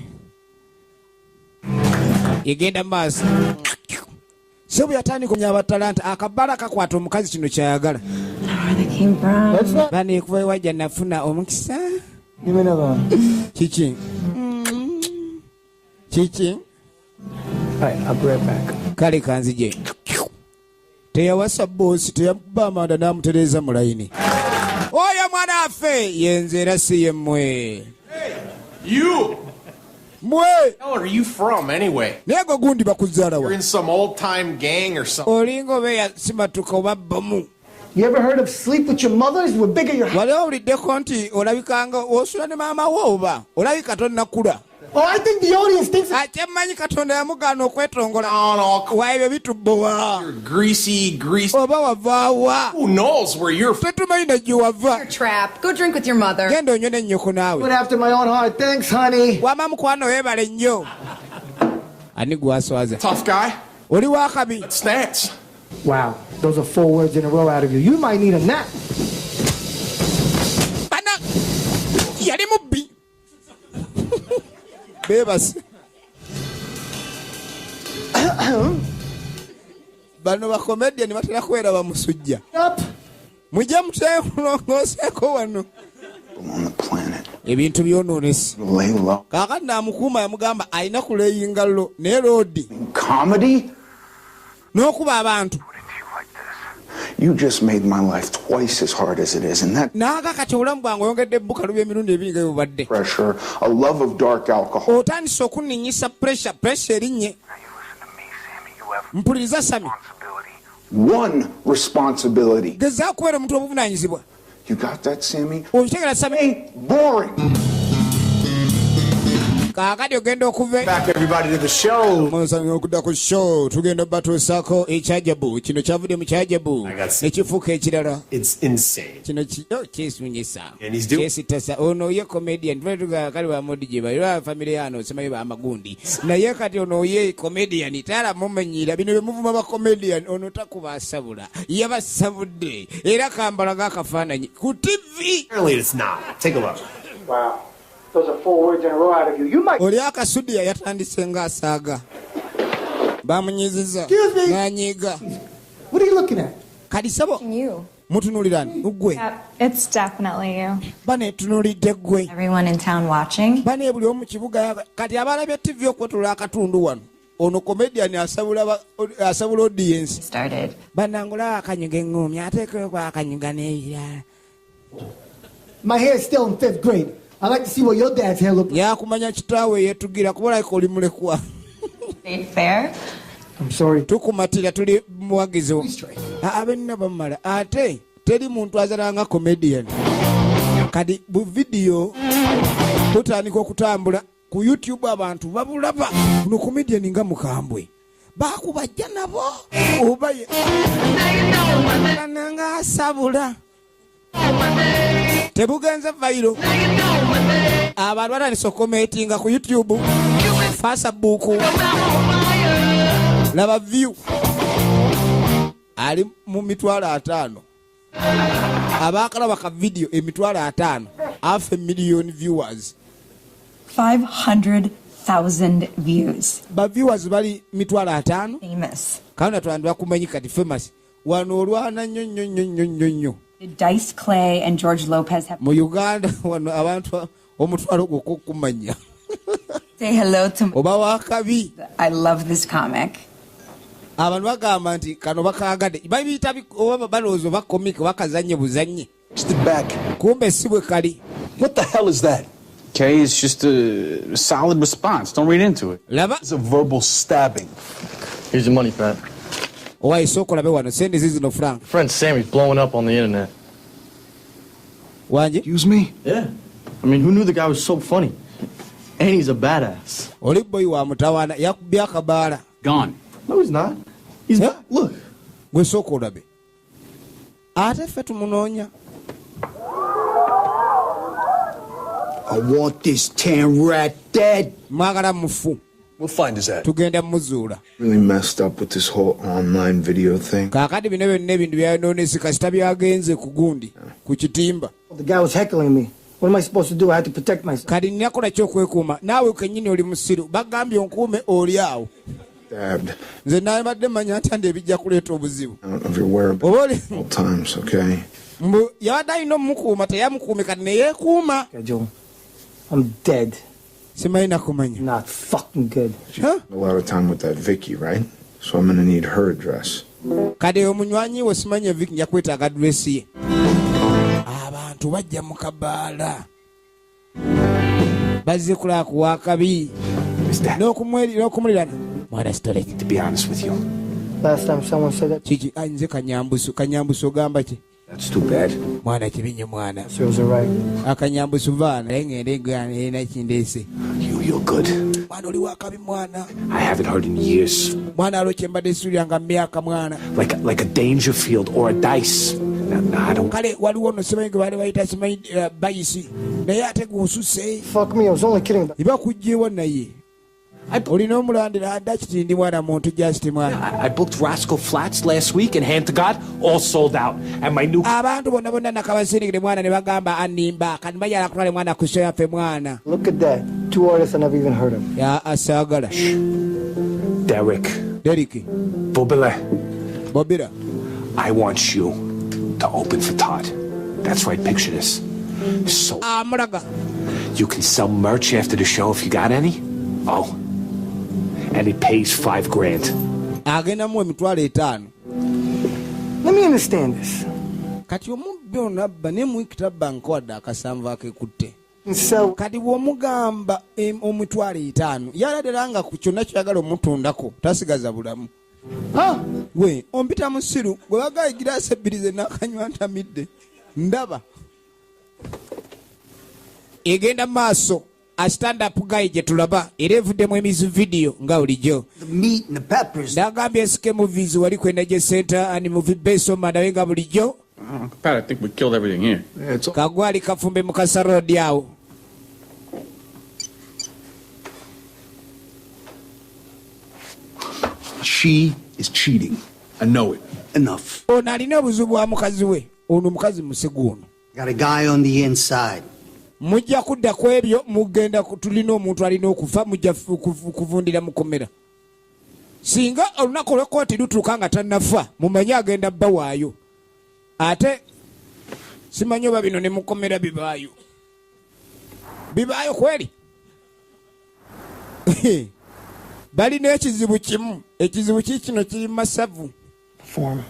Egenda maaso. Se bwe yatandika okumanya abatalanta, akabala kakwata omukazi kino kyayagala. Where they came from. Bane kuva ewajja nafuna omukisa. Give me another one. Kiki kiki? All right, I'll be right back. Kale kanzije. Teyawasa boosi, teyakuba amanda n'amutereeza mu layini. Oyo mwana waffe yenze era si ye mmwe. You! Mwe! Hell are you from anyway? Naye gwe gundi bakuzaalawa? You're in some old time gang or something. Olinga oba eyasimatuka oba bbomu. You ever heard of sleep with your mothers? We're bigger your Wali owuliddeko nti olabikanga osula ne maama wo oba olabika tonnakula? Oh, I think the audience thinks Akyemmanyi Katonda yamugaana okwetongola. Wa ebyo bitubbowa. Greasy, greasy. Oba wavaawa? Who knows where you're from? Tetumanyi na gye wava. Trap. Go drink with your mother. Genda onywe n'ennyoko naawe. Went after my own heart. Thanks, honey. Wama mukwano weebale nnyo. Ani gwaswaza? Tough guy. Oli wakabi. Snacks. Wow, those are four words in a row out of you. You might need a nap. Bana yali mubbi. Beebase. Bano bakomedian batera kubeera bamusujja. Up. Mujje mutekulongooseeko wano. Ebintu byonoonese. Lay low. Kaakati namukuuma yamugamba alina kuleyinga low naye loodi Comedy? N'okuba abantu. You just made my life twice as hard as it is, and that Naaga kati obulamu bwange oyongedde bukaluba emirundi ebiri nga bwebubadde. pressure, a love of dark alcohol. Otandise okunninyisa pressure, pressure erinnye. Mpuliriza Sami. One responsibility. Gezaako kubeera omuntu obuvunaanyizibwa. You got that, Sammy? Okitegera Sami? Boring. Kaakati ogenda okuva Back everybody to the show. Musange okudda ku show tugenda batuusaako ekyajabu. Kino kyavudde mu kyajabu nekifuuka ekirala. It's insane. Kino oh, kyesunyisa. And he's doing Kyesitasa. Ono ye comedian tuga kali wa modi gye bali ba family yano simanyi ba magundi, naye kati ono ye comedian tala mumanyira bino bye muvuma ba comedian. Ono takuba asabula, yabasabudde era kambalaga akafaananyi ku TV. Apparently it's not. Take a look. Wow, those are four words in a row out of you. You might. Oli akasudiya yatandise ng'asaaga, bamunyiziza Excuse me. n'anyiiga. What are you looking at? Kati sabo You. mutunuulirani gwe? Yep, it's definitely you. Baneetunuulidde gwe. Everyone in town watching. Bane buli omu mu kibuga kati abalabye TV okwetula akatundu wano, ono comedian asabula asabula audience. Started. Bannange olaba akanyuga eŋŋumi ateekeko akanyuga n'ebirala. My hair's still in fifth grade. I'd like to see what your dad's hair looked like. Yakumanya kitaawe yeetugira kuba olabika oli mulekwa. State fair. I'm sorry. Tukumatira tuli muwagizi wo. Abenna bamala ate teri muntu azala nga comedian. Kati bu vidiyo butandika okutambula ku YouTube, abantu babulaba buno comedian nga mukambwe bakubajja nabo oba nga asabula tebugenze viral. Abantu batandise okukomentinga ku YouTube, Facebook. Laba view ali mu 500,000, abakalaba ka vidiyo 500,000, half a million viewers. 500,000 views. Ba viewers bali 500,000. Famous. Kandi twandu bakumanyi kati famous wano olwana nnyo nnyo nnyo nnyo nnyo nnyo. Did Dice Clay and George Lopez have Mu Uganda wano abantu omutwalo gwokka okumanya. say hello to Oba wakabi. I love this comic. Abantu bagamba nti kano bakagadde babiyita oba balowooza oba comic bakazanye buzanye. Back. Kumbe si bwe kali. What the hell is that? Okay, it's just a solid response. Don't read into it. Laba. It's a verbal stabbing. Here's your money, Pat. Owaye sooka olabe wano sente zizino, Frank. Friend Sammy's blowing up on the internet. Wanje. Excuse me? Yeah. I mean, who knew the guy was so funny? And he's a badass. Oli boyi wa mutawaana yakubye akabaala. Gone. No, he's not. He's back. Look. Gwe sooka olabe ate ffe tumunoonya. I want this tan rat dead. Mwagala mufu. We'll find his ass. Tugenda muzuula. Really messed up with this whole online video thing. Kaakati bino byonna ebintu byayonoonese kasita byagenze ku gundi ku kitimba. The guy was heckling me. What am I supposed to do? I had to protect myself. Kati ninakola ki okwekuuma? Naawe kennyini oli musiru, bagambye onkuume, oli awo. Stabbed Nze nabadde manya ntya ndi ebijja kuleeta obuzibu? Out of your whereabouts all times, okay? Mbu yabadde alina omukuuma, teyamukuume, kati neyeekuuma. Schedule. I'm dead. Simanyi nakumanya. Not fucking good. Huh? A lot of time with that Vicky, right? So I'm gonna need her address. Kati omunywanyi we simanya Viki, nja kwetaaga address ye. Abantu bajja mu kabaala, bazze kulaba kuwakabi n'okumulirana mwana sitoleki. To be honest with you, Last time someone said that, Kiki? Ah, nze kanyambusu, kanyambusu ogamba ki? That's too bad. Mwana kibinyo mwana. Serves her right. Akanyambusu vaana naye ngende erina kindeese. You, you're good. Mwana oli wakabi mwana. I haven't heard in years. Mwana alo kyembadde suulira mu myaka mwana. Like a Dangerfield or a Dice. No, I don't. Kale waliwo no simanyi gwe baali bayita simanyi bayisi naye ate gwosuse. Fuck me, I was only kidding. Iba kugyewa naye olina omulandira adakiti ndi mwana muntu just mwana. I booked Rascal Flats last week, and hand to God, all sold out. And my new Abantu bonna bonna nakabasindikire mwana ne bagamba animba kati bajala kutwale mwana ku show yaffe mwana. Look at that. Two artists I never even heard of. Ya asaagala. Derek. Derek. Bobile. Bobira. I want you to open for Todd. That's right, picture this. So amulaga. You can sell merch after the show if you got any. Oh. And it pays 5 grand. Agendamu 50,000. Let me understand this. Kati omubbi ono abba naye muwiki tabba nkowadde akasanvu akekutte. So Kati bw'omugamba 50,000 yala ddala nga ku kyonna kyoyagala omutundako tasigaza bulamu. We ompita musiru gwe bagaye egiraasi ebbiri ze nakanywa ntamidde ndaba egenda mu maaso. A stand up guy gye tulaba era evuddemu emizu video nga bulijjo. The meat and the peppers. Nagambye SK Movies wali ku Energy Center and Movie Besoma naye nga bulijjo. Pat, I think we killed everything here. Kagwali kafumbe mu kasarodi awo. She is cheating. I know it. Enough. Ono alina obuzibu bwa mukazi we, ono omukazi musigu ono. Got a guy on the inside. Mujja kudda ku ebyo mugenda tulina omuntu alina okufa, mujja kuvundira mukomera singa olunaku olwekkooti lutuuka nga tannafa mumanye agenda bba waayo ate simanyi oba bino ne mukomera bibaayo bibaayo kweri balina ekizibu kimu, ekizibu ki kino kiri mu masavu. Form.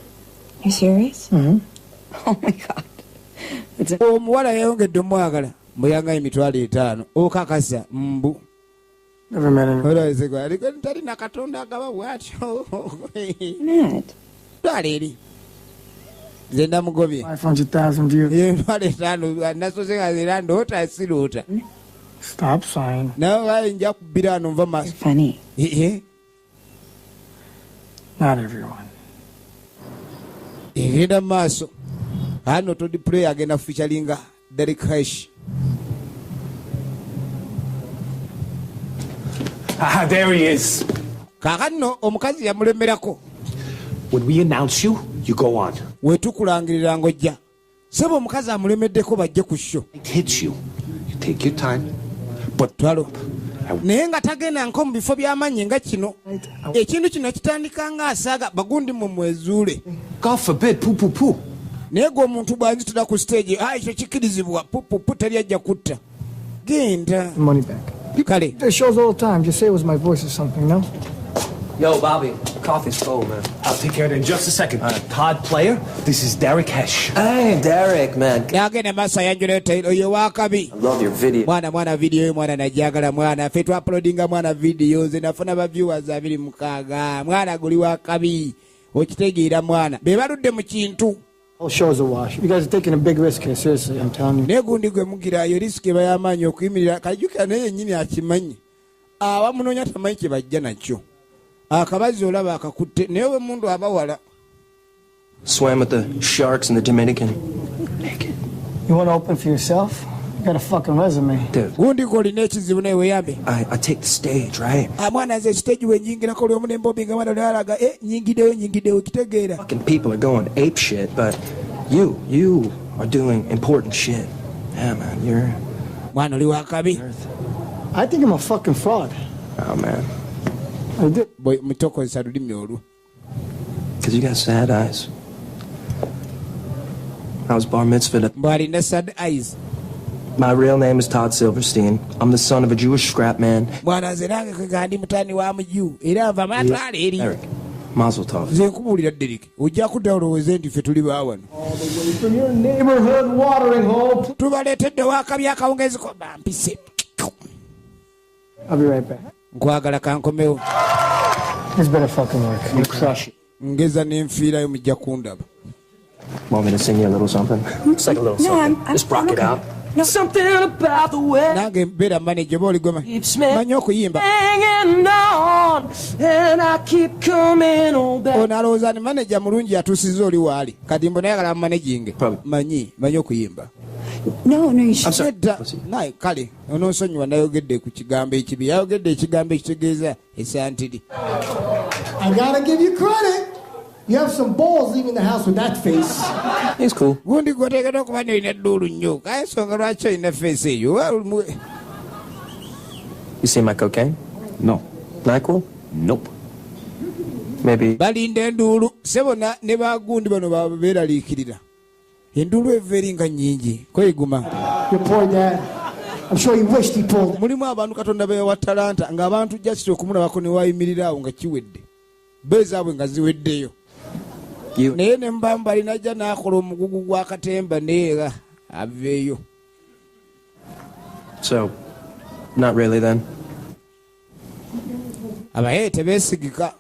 You serious? Mm-hmm. Oh my God. Omuwala yayongedde omwagala mbuyanga 50,000 okakasa mbu. Never met anyone. Olowooza talina Katonda agaba bwatyo. Matt. Twala eri nze namugobye. 500,000 views. 50,000 nasoze nga era ndoota siroota. Stop sign. Naye nja kubbira ano nva maaso. Funny. Eh, Not everyone. Egenda mu maaso ano Todd Play agenda featuringa Derek Hesh. Ah, there he is. Kaakati omukazi yamulemerako. When we announce you, you go on. Wetukulangirira ng'ojja sebo omukazi amulemeddeko bajje ku show. It hits you. You take your time. But twalo naye nga tagenda nko mu bifo by'amanyi nga kino ekintu kino kitandika nga asaaga bagundi mu mwezuule. God forbid, poo poo poo. Naye gwe omuntu bw'anzitira ku stage, ah, ekyo kikkirizibwa pupupu teri ajja kutta genda. Money back. Kale. There's shows all the time. Just say it was my voice or something, no? Yo, Bobby, coffee's cold, man. I'll take care of that in just a second. Todd Player, this is Derek Hesh. Hey, Derek, man. N'agenda maaso ayanjula oyo wakabi. I love your video. Mwana mwana video yo mwana najagala mwana ffe twauploadinga mwana video nze nafuna ba viewers 26 mwana guli wakabi okitegeera mwana be baludde mu kintu. Whole show's a wash. You guys are taking a big risk here. Seriously, I'm telling you. Naye gundi gwe mugirayo risk eba y'amaanyi okuyimirira kajjukira naye yennyini akimanyi abamunoonya tamanyi kye bajja nakyo akabazi olaba akakutte naye we mundu abawala. Swam with the sharks in the Dominican. You want to open for yourself? Got a fucking resume. Gundi gwe olina ekizibu naye weyambe. I take the stage, right? Amwana nze stage we nyingirako oli omu nembobinga mwana olalaga e nyingiddeyo nyingiddeyo kitegeera. Fucking people are going ape shit, but you are doing important shit. Yeah, man, you're. Mwana oli wakabi. I think I'm a fucking fraud. Oh, man. I do. Boy, mutokozesa lulimi olwo. Because you got sad eyes. I was bar mitzvahed. Mbu alina sad eyes. My real name is Todd Silverstein. I'm the son of a Jewish scrap man. Mwana nze nange kwega ndi mutani wa muju era nva matwala eri. Eric, Mazel tov. Nze nkubuulira Derek, ojja kudda olowooze nti ffe tuli baawano. From your neighborhood watering hole. Tubaleetedde wakabi akawungezi ko bampise. I'll be right back. Nkwagala kankomewo. This better fucking work. I'm gonna crush it. Ngeza nenfiirayo mujja kundaba. Want me to sing you a little something? It's like a little No, something. I'm Just rock I'm it okay. out. No. Something about the way Nange mbeera manager oba oligoma keeps me manyi okuyimba. hanging on, and I keep coming on back. Ono alowooza ni manager mulungi atuusiza oli waali kati mbu nayagala managinge manyi manyi okuyimba. No, you should. Nedda naye kale onoonsonyiwa nayogedde ku kigambo ekibi yayogedde ekigambo ekitegeeza esantiri. I gotta give you credit. You have some balls leaving the house with that face. He's cool. Gundi gwoteekeddwa okuba nolina edduulu nnyo kaye ensonga lwaki olina face eyo Oba You seen my cocaine? No. NyQuil? Nope. Maybe. Balinda enduulu sebo ne bagundi bano beeraliikirira enduulu eva eri nga nnyingi kweguma. Your poor dad. I'm sure he wished he pulled. Mulimu abantu Katonda beyawa talanta ng'abantu jasiti okumulabako ne wayimirira awo nga kiwedde beezaabwe nga ziweddeyo. You. Naye ne mubamu balinajja n'akola omugugu gwa katemba neera aveeyo. So, not really then. Abaye tebeesigika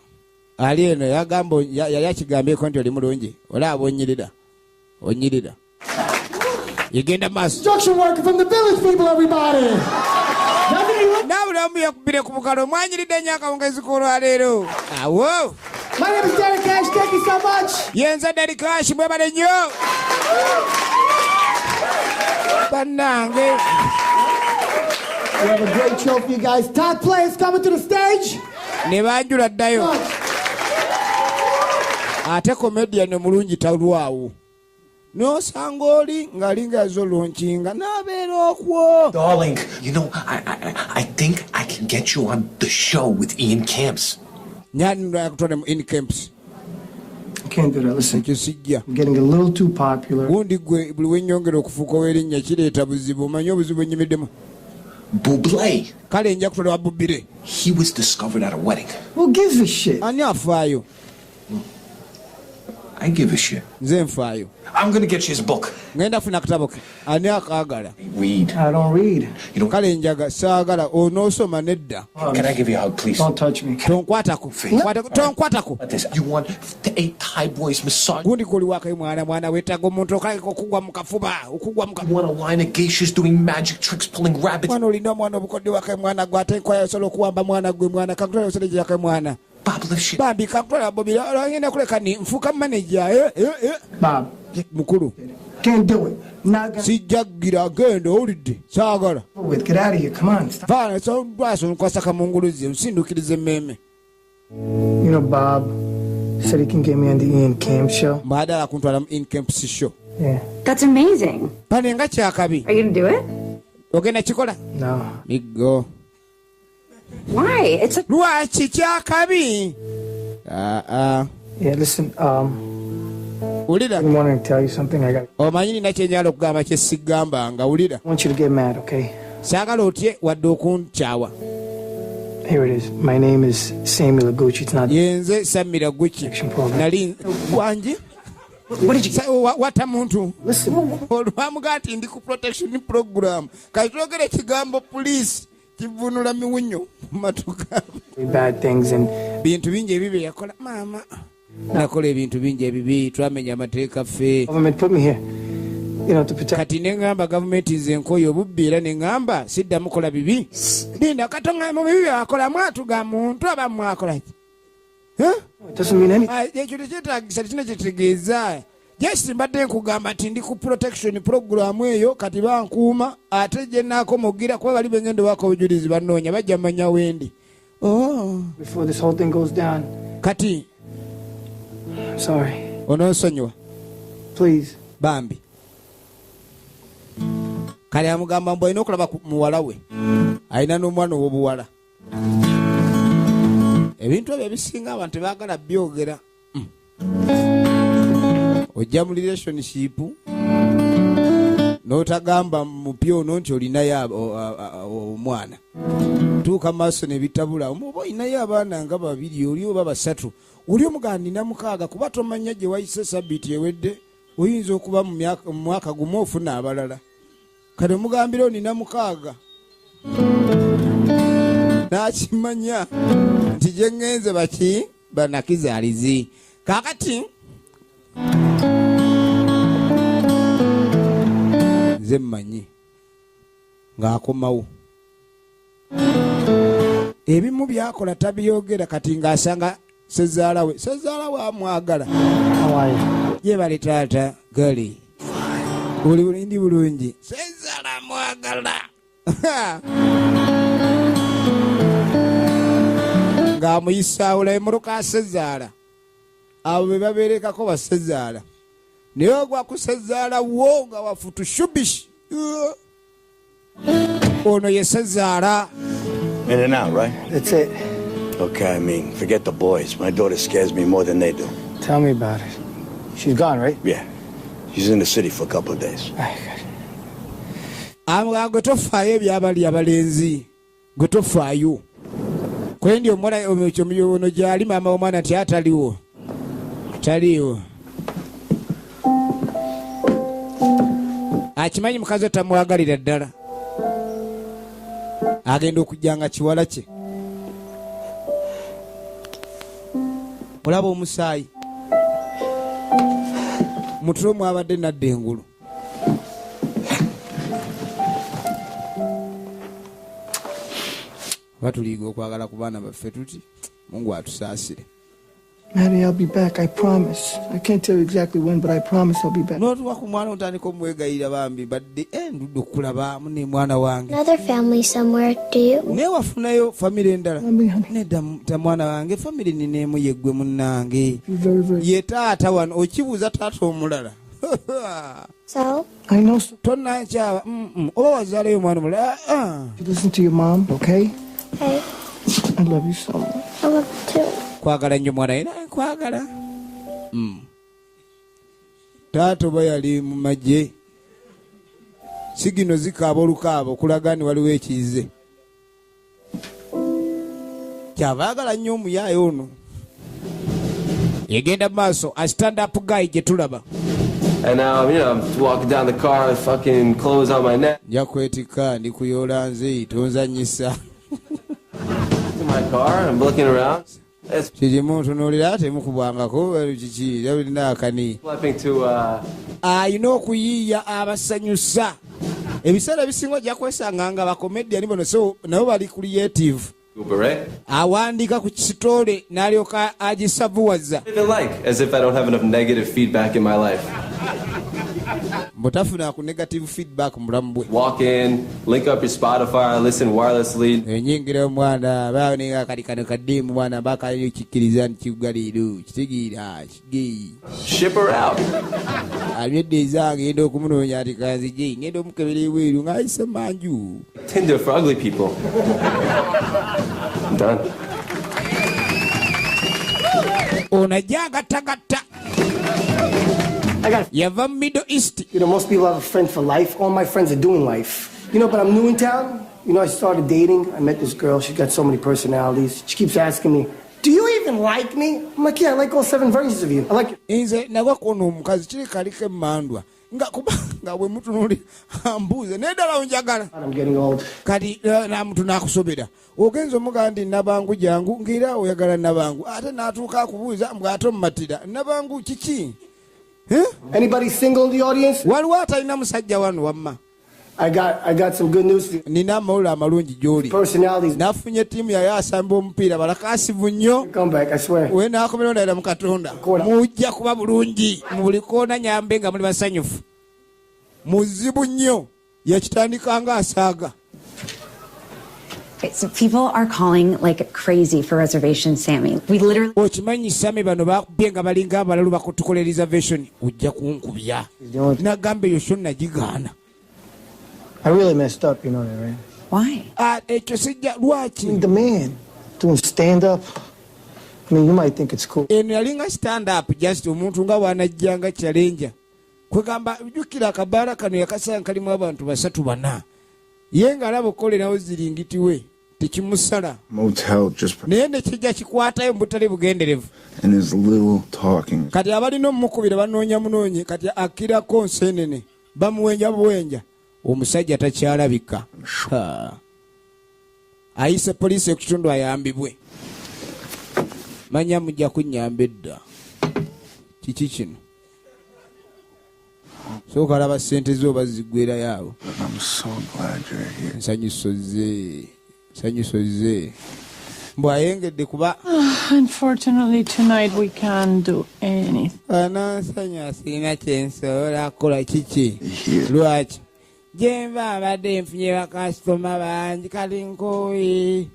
ali eno yagamba yali akigambyeko nti oli mulungi olaba onyirira onyirira yegenda maaso. Construction worker from the village people, everybody. Naabuli omu yakubire ku bukalo mwanyiridde nnyo akawungezi k'olwaleero awo. My name is Derek Cash. Thank you so much. Yenze Derek Cash mwebale nnyo bannange. We have a great show for you guys. Todd Play is coming to the stage. Ne banjula ddayo ate comedian omulungi talwawo n'osanga oli ng'alinga yazolonkinga n'abeera okwo. Darling, I think I can get you on the show with Ian Camps. Nyani yakutwale mu Ian Camps. I can't do that. Listen, ekyo sijja. I'm getting a little too popular. Gundi gwe buli wenyongera okufuuka ow'erinnya kireeta buzibu omanyi obuzibu bwenyimiddemu. Buble. Kale nja kutwala wa Bubire. He was discovered at a wedding. Who gives a shit? Ani afaayo? I give a shit. Nze nfaayo. I'm gonna get you his book. Ngenda funa akatabo ke ani akaagala. Read. I don't read. You know, kale njaga saagala onoosoma nedda. Can I give you a hug, please? Don't touch me. Tonkwatako. Tonkwatako. This. You want the 8 Thai boys massage? Gundi goli wakayi mwana mwana weetaaga omuntu okaleka okugwa mu kafuba okugwa mu You want a line of geishas doing magic tricks, pulling rabbits? Mwana olina omwana obukodde wakayi mwana gwe ate enkwaya osobola okuwamba mwana gwe mwana kankutwala osole yakayi mwana. Bob Lifshitz. Bambi kankutwala Bobi ngenda kuleka ni nfuuka manager. Bob. Mukulu. Can't do it. Not gonna Sijja gira genda owulidde saagala. with. Get out of here. Come on. Stop. Vaana so lwasi onkwasa kamunguluzi onsindukiriza emmeeme. You know, Bob said he can get me on the Ian Camp show. Mbadala kuntwala mu Ian Camps show. Yeah. That's amazing. Pane nga kyakabi. Are you gonna do it? Ogenda kikola? No. Miggo. Why? It's a Lwaki kyakabi? Ah ah. Yeah, listen, Wulira. I wanted to tell you something. I got. Omanyi nina kye njagala okugamba kye sigambanga wulira. I want you to get mad, okay? Saagala otye wadde okunkyawa. Here it is. My name is Sammy Lagucci. It's not Yenze Sammy Lagucci. program. Nali wangi? What did you Wata muntu. Listen. Olwamuga nti ndi ku protection program. Kati twogera ekigambo police kivunula miwunyo mu matu gaabwe. Bad things and bintu bingi ebibi bye yakola maama. Nakola ebintu bingi ebibi twamenya amateeka ffe. Government put me here. You know, to protect. Kati ne ŋŋamba gavumenti nze nkoye obubbi era ne ŋŋamba siddamu kola bibi. Linda katonga mu bibi byakola mwatuga muntu aba mwakola ki? Huh? It doesn't mean anything. Ah, ekyo tekyetaagisa tekina kyetegeeza. Jesi, mbadde nkugamba nti ndi ku protection program eyo, kati bankuuma, ate gye naakomogira kuba bali bengendo wako obujulizi banoonya, bajja manya wendi. Oh. Before this whole thing goes down. Kati I'm sorry. ononsonyiwa. Please. Bambi. Kale amugamba mbu alina okulaba ku muwala we, alina n'omwana ow'obuwala. Ebintu ebyo ebisinga abantu tebaagala byogera. Ojja mu relationship n'otagamba mupya ono nti olinayo omwana, tuuka maaso nebitabula, oba olinayo abaana nga babiri oli oba basatu, oli omugamba nina mukaaga, kuba tomanya gye wayise sabbiiti ewedde, oyinza okuba mu mwaka gumu ofuna abalala. Kati omugambira onina mukaaga, n'akimanya nti gye ŋŋenze baki banakizaalizi. Kaakati nze mmanyi ng'akomawo, ebimu byakola tabyogera. Kati ng'asanga sezaala we, sezaala we amwagala. Yebale taata, gali buli bulindi bulungi, sezaala amwagala ng'amuyisaawula emmotoka. Sezaala abo be babeerekako basezaala, naye ogwa kusezaala wo nga wafutu shubishi. Ono ye sezaala. In and out, right? That's it. Okay, I mean, forget the boys. My daughter scares me more than they do. Tell me about it. She's gone, right? Yeah. She's in the city for a couple of days. Amugamba, gwe tofaayo ebyabali abalenzi, gwe tofaayo kwendi omuwala ono gyali. Maama w'omwana nti ataliwo, taliiwo. Akimanyi mukazi we tamwagalira ddala, agenda okujja nga kiwala kye. Olaba omusaayi mutulo mwabadde nadda engulu. Oba tuliiga okwagala ku baana baffe tuti Mungu atusaasire. Maddie, I'll be back. I promise. I can't tell you exactly when, but I promise I'll be back. N'otuwa ku mwana, otandika omwegayirira, bambi badde ndudde okulaba mune mwana wange. Another family somewhere, do you? Naye wafunayo famire endala? Nedda ta mwana wange, famire nineemu yeggwe munnange, ye taata wano. Okibuuza taata omulala? So? I know. So Tonankyaba oba wazaalayo omwana omulala? Ah, ah. you listen to your mom, okay? Hey, I love you so much. I love you too. Kwagala nnyo mwana, era nkwagala. Taata oba yali mu magye, sigino zikaaba olukaaba okulaga ni waliwo ekize kyava ayagala nnyo omuyaayo ono. Egenda mu maaso, a stand up guy gye tulaba. And now, I'm walking down the car with fucking clothes on my neck. Nja kwetikka, ndi kuyoola, nze tonzanyisa. To my car, I'm looking around. It's Kirimu ntunuulira, temukubwangako kiki lina akani. flipping to, Ayina okuyiiya abasanyusa. Ebiseera ebisinga ojja kwesanga nga bakomediani bono, so nabo bali creative. Beret. Awandiika ku kisitole n'alyoka agisavuwaza. Even like, as if I don't have enough negative feedback in my life. Butafuna ku negative feedback mu bulamu bwe. Walk in, link up your Spotify, listen wirelessly. Enyingira omwana baoninga kali kano kaddiimu mwana bakalikikkiriza nti kigaliiro kitegeera kigeyi. Ship her out. Alwedde ezange, ngenda okumunoonya ati kanzije ngenda omukebera ebweru ng'ayise manju. Tinder for ugly people. I'm done. Ono ajja agattagatta, yava mu Middle East. Most people have a friend for life. All my friends are doing life. But I'm new in town. I started dating. I met this girl. She's got so many personalities. She keeps asking me, "Do you even like me?" I'm like, "Yeah, I like all seven versions of you. I like Nze nagwa kuno omukazi kiri kaliko emmandwa nga kuba nga bwe mutunuuli ambuuze naye ddala onjagala? I'm getting old. Kati namuntu nakusobera, ogenza omugamba nti nabangu jangu, ngaera oyagala nabangu, ate n'atuuka akubuuza mbw ate omumatira nabangu kiki? Eh? Anybody single in the audience? Waliwo atalina musajja wano wamma? I got some good news for you. Nina amawulire amalungi gy'oli. Personalities. Nafunye ttiimu yayo asamba omupiira balakasivu nnyo. Come back, I swear. We naakomerawo ndayira mu Katonda mujja kuba bulungi mu buli koona nyambe nga muli basanyufu. Muzibu nnyo yakitandika nga asaaga. Okay, so people are calling like crazy for reservations, Sammy. We literally Okimanyi Sammy, bano bakubye nga balinga abalalu bakutukola reservation. Ojja kunkubya nagamba eyo sho nagigaana. I really messed up, you know that, right? Why? Ah, ekyo sijja lwaki. The man doing stand up. I mean, you might think it's cool. Eno yalinga stand up, just omuntu nga bwanajjanga challenger kwegamba jjukira akabaala kano yakasanga kalimu abantu basatu bana ye ng'alaba okukolerawo ziringitiwe tekimusala. Motel just Naye nekijja kikwatayo mu butali bugenderevu. And there's little talking. Kati abalina omumukubira banoonya munoonye kati akkirako nsenene bamuwenja buwenja omusajja takyalabika. Ha. Ayise poliisi ekitundu ayambibwe manya mujja kunnyamba edda. Kiki kino? Sooka alaba ssente zo oba ziggwerayo abo. I'm so glad you're here. Nsanyusoze nsanyusoze mbw ayengedde kuba. Unfortunately, tonight we can't do anything. Anansanya sirina kyensobola kukola. Kiki? Lwaki? Gyenva abadde nfunye bakasitoma bangi kali nkooye.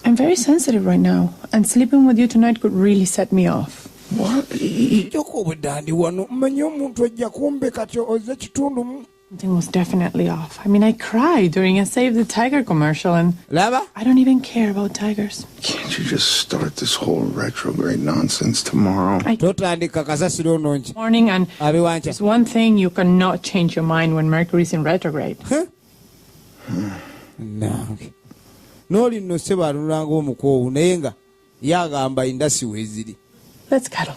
I'm very sensitive right now, and sleeping with you tonight could really set me off. Jjoka obudde ndi wano mmanyi omuntu ojja kumbe kati ozze kitundu mu. Something was definitely off. I mean, I cried during a Save the Tiger commercial, and Laba. I don't even care about tigers. Can't you just start this whole retrograde nonsense tomorrow? Totandika kasasiro ono nki. Morning, and Abewanca. there's one thing: you cannot change your mind when Mercury's in retrograde. Nange n'oli nno ssebo atunulanga omukoowu naye nga yagamba endasi weeziri. Let's cuddle.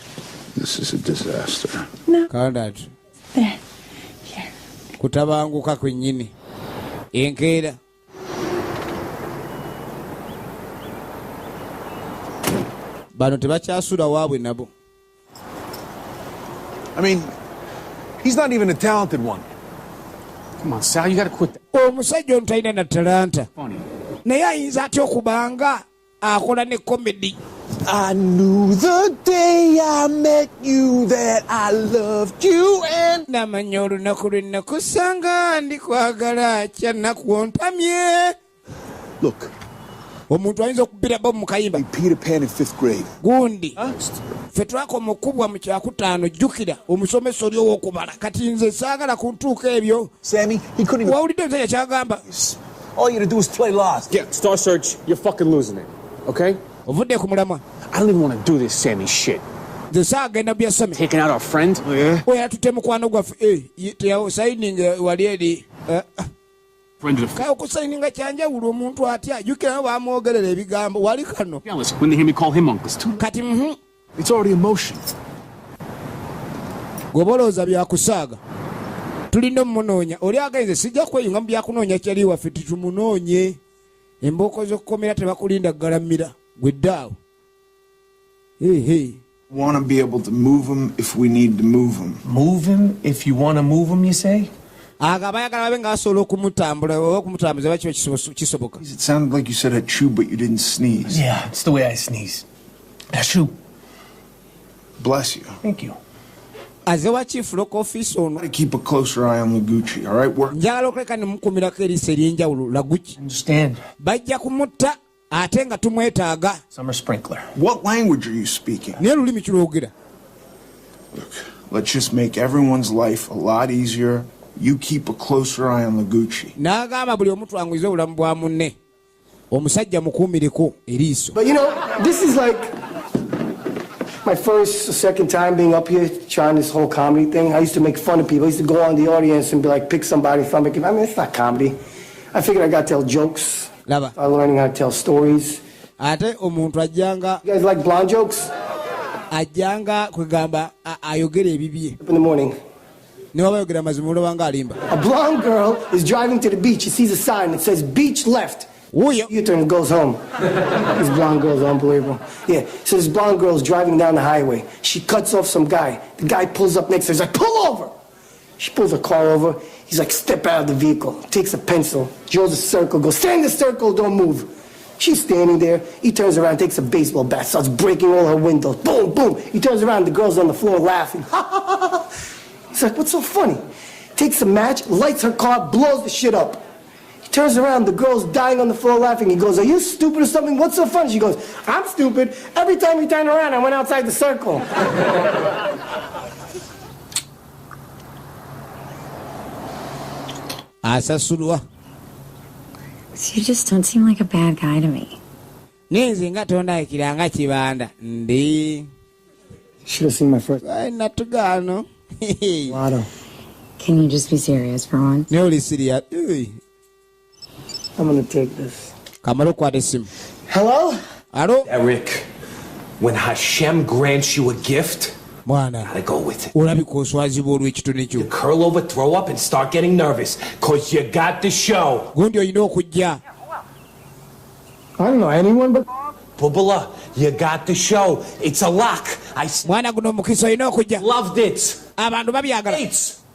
This is a disaster. No. Kandati. There. Kutabanguka kwennyini enkeera. Bano tebakyasula waabwe nabo. I mean, he's not even a talented one. Come on, Sal, you gotta quit that. Omusajja ono talina na talanta. Funny. Naye ayinza atya okubanga akola ne comedy? I knew the day I met you that I loved you and Namanya olunaku lwe nakusanga ndikwagala kyanaku ontamye. Look. Omuntu ayinza okubira bomu mu kayimba. Peter Pan in fifth grade. Gundi ffe twakoma okubwa mu kyakutaano jjukira omusomesa oli owokubala kati nze saagala kuntuuka ebyo. Sammy, he couldn't even. Wawulidde omusajja kyagamba? All you had to do was play Lost. Yeah, Star Search, you're fucking losing it. Okay? Ovudde ku mulamwa. I don't even want to do this Sammy shit. Nze saagenda bya Sammy. Taking out our friend? Oyo atutte mukwano gwaffe. Teyasayininga wali eri. Friend of the Kale okusayininga kyanjawulo omuntu atya jjukira nabo bamwogerera ebigambo wali kano. Jealous when they hear me call him uncle. It's too Kati It's already emotion. Gwoba olowooza byakusaaga tulina omumunoonya oli agenze sijja kweyunga mu byakunoonya kyali waffe titumunoonye embooko z'okukomera tebakulinda galamira gweddaawo. Ehe. Want to be able to move him if we need to move him. Move him if you want to move him, you say? Ago abayagala babe nga basobola okumutambula oba okumutambuza oba kiba kisoboka. It sounded like you said achoo, but you didn't sneeze. Yeah, it's the way I sneeze. Achoo. Bless you. Thank you. Aze wa chief local office ono. Gotta keep a closer eye on Lagucci, all right? We're Njagala okuleka ne mukumirako eriiso ery'enjawulo Lagucci. Understand. Bajja kumutta ate nga tumwetaaga. Summer sprinkler. What language are you speaking? Naye lulimi kirwogera. Look, let's just make everyone's life a lot easier. You keep a closer eye on Lagucci. N'agamba buli omu twanguyize obulamu bwa munne. Omusajja mukuumireko eriiso. But this is like my first or second time being up here trying this whole comedy thing. I used to make fun of people. I used to go on the audience and be like, pick somebody from it. I mean, it's not comedy. I figured I got to tell jokes. Laba. Started learning how to tell stories. Ate omuntu ajjanga. You guys like blonde jokes? Ajjanga kwegamba ayogera ebibye. Up in the morning. Ne waba ayogera amazima olaba nga alimba. A blonde girl is driving to the beach. She sees a sign that says beach left. Wuyo. U-turn and goes home. These blonde girls are unbelievable. Yeah, so this blonde girl is driving down the highway. She cuts off some guy. The guy pulls up next to her. He's like, pull over! She pulls her car over. He's like, step out of the vehicle. Takes a pencil, draws a circle, goes, stand in the circle, don't move. She's standing there. He turns around, takes a baseball bat, starts breaking all her windows. Boom, boom. He turns around, the girl's on the floor laughing. Ha ha ha ha. He's like, what's so funny? Takes a match, lights her car, blows the shit up. He turns around, the girl's dying on the floor laughing. He goes, are you stupid or something? What's so funny? She goes, I'm stupid. Every time you turn around, I went outside the circle. Asasulwa. You just don't seem like a bad guy to me. Naye nze nga tondabikira nga kibanda ndi. Should have seen my first. Natugaano. Lotto. Can you just be serious for once? Naye oli serious? I'm gonna take this. Kamala okwata essimu. Hello? Alo. Eric, when Hashem grants you a gift, Mwana, gotta go with it. Olabika oswazibwa olw'ekitone kyo. Curl over, throw up, and start getting nervous, cause you got the show. Gundi olina okujja. I don't know anyone but. Bubala, you got the show. It's a lock. I Mwana, guno omukisa olina okujja. Loved it. Abantu babyagala.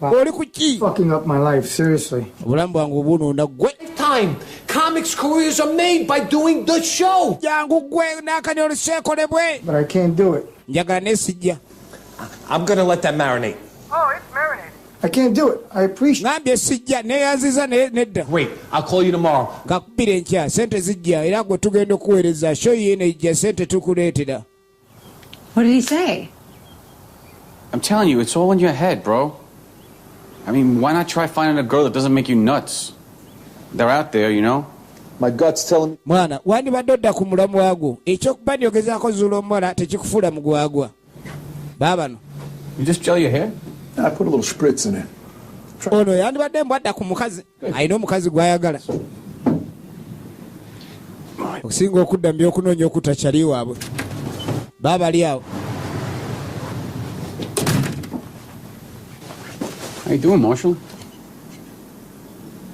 Oli ku ki? Fucking up my life, seriously. Obulamu bwange obunoona gwe. Time. Comics careers are made by doing the show. Jangu gwe n'akanya oluseekolebwe. But I can't do it. Njagala naye sijja. I'm gonna let that marinate. Oh, it's marinated. I can't do it. I appreciate. Ngambye sijja, neeyanziza naye nedda. Great. I'll call you tomorrow. Kakubira enkya, sente zijja era gwe tugenda okuweereza show yino ejja, sente tukuleetera. What did he say? I'm telling you, it's all in your head, bro. I mean, why not try finding a girl that doesn't make you nuts? They're out there, you know? My gut's telling me. Mwana, wandibadde odda ku mulamu wagwo ekyokuba nyogezaako zuula omuwala tekikufuula mugwagwa baabano. You just gel your hair? I put a little spritz in it. Ono yandibadde mbwadda ku mukazi alina omukazi gw'ayagala okusinga okudda mu byokunoonya okutta kyali waabwe baabali awo. How you doing, Marshall?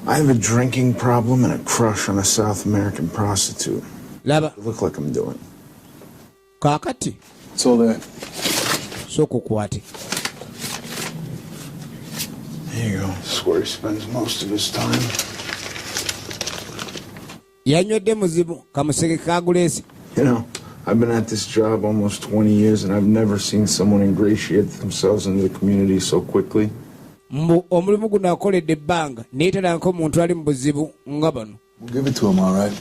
I have a drinking problem and a crush on a South American prostitute. Laba. I look like I'm doing. Kaakati. It's all there. Sooka okwate. There you go. This is where he spends most of his time. Yanywedde muzibu kamusege kaguleesi. I've been at this job almost 20 years and I've never seen someone ingratiate themselves into the community so quickly. Mbu omulimu guno akoledde ebbanga naye talanko omuntu ali mu buzibu nga bano. We'll give it to him, all right.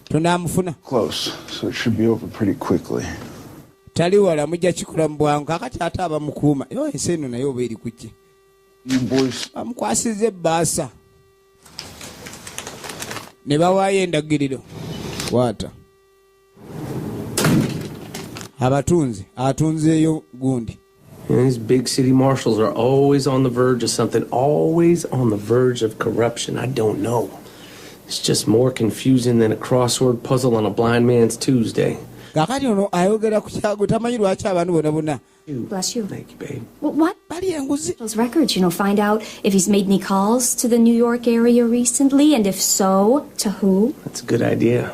Tunaamufuna. Close, so it should be over pretty quickly. Tali wala, mujja kikola mu bwangu. Kakati ate abamukuuma yo ensi eno naye oba eri kuki? You boys. Bamukwasizza ebbaasa ne bawaayo endagiriro kwata abatunzi atunzeeyo gundi. These big city marshals are always on the verge of something, always on the verge of corruption. I don't know. It's just more confusing than a crossword puzzle on a blind man's Tuesday. Kakati ono ayogera ku kyago tamanyi lwaki abantu bonna bonna. Bless you. Thank you, babe. Well, what? Bali enguzi. Those records, find out if he's made any calls to the New York area recently, and if so, to who? That's a good idea.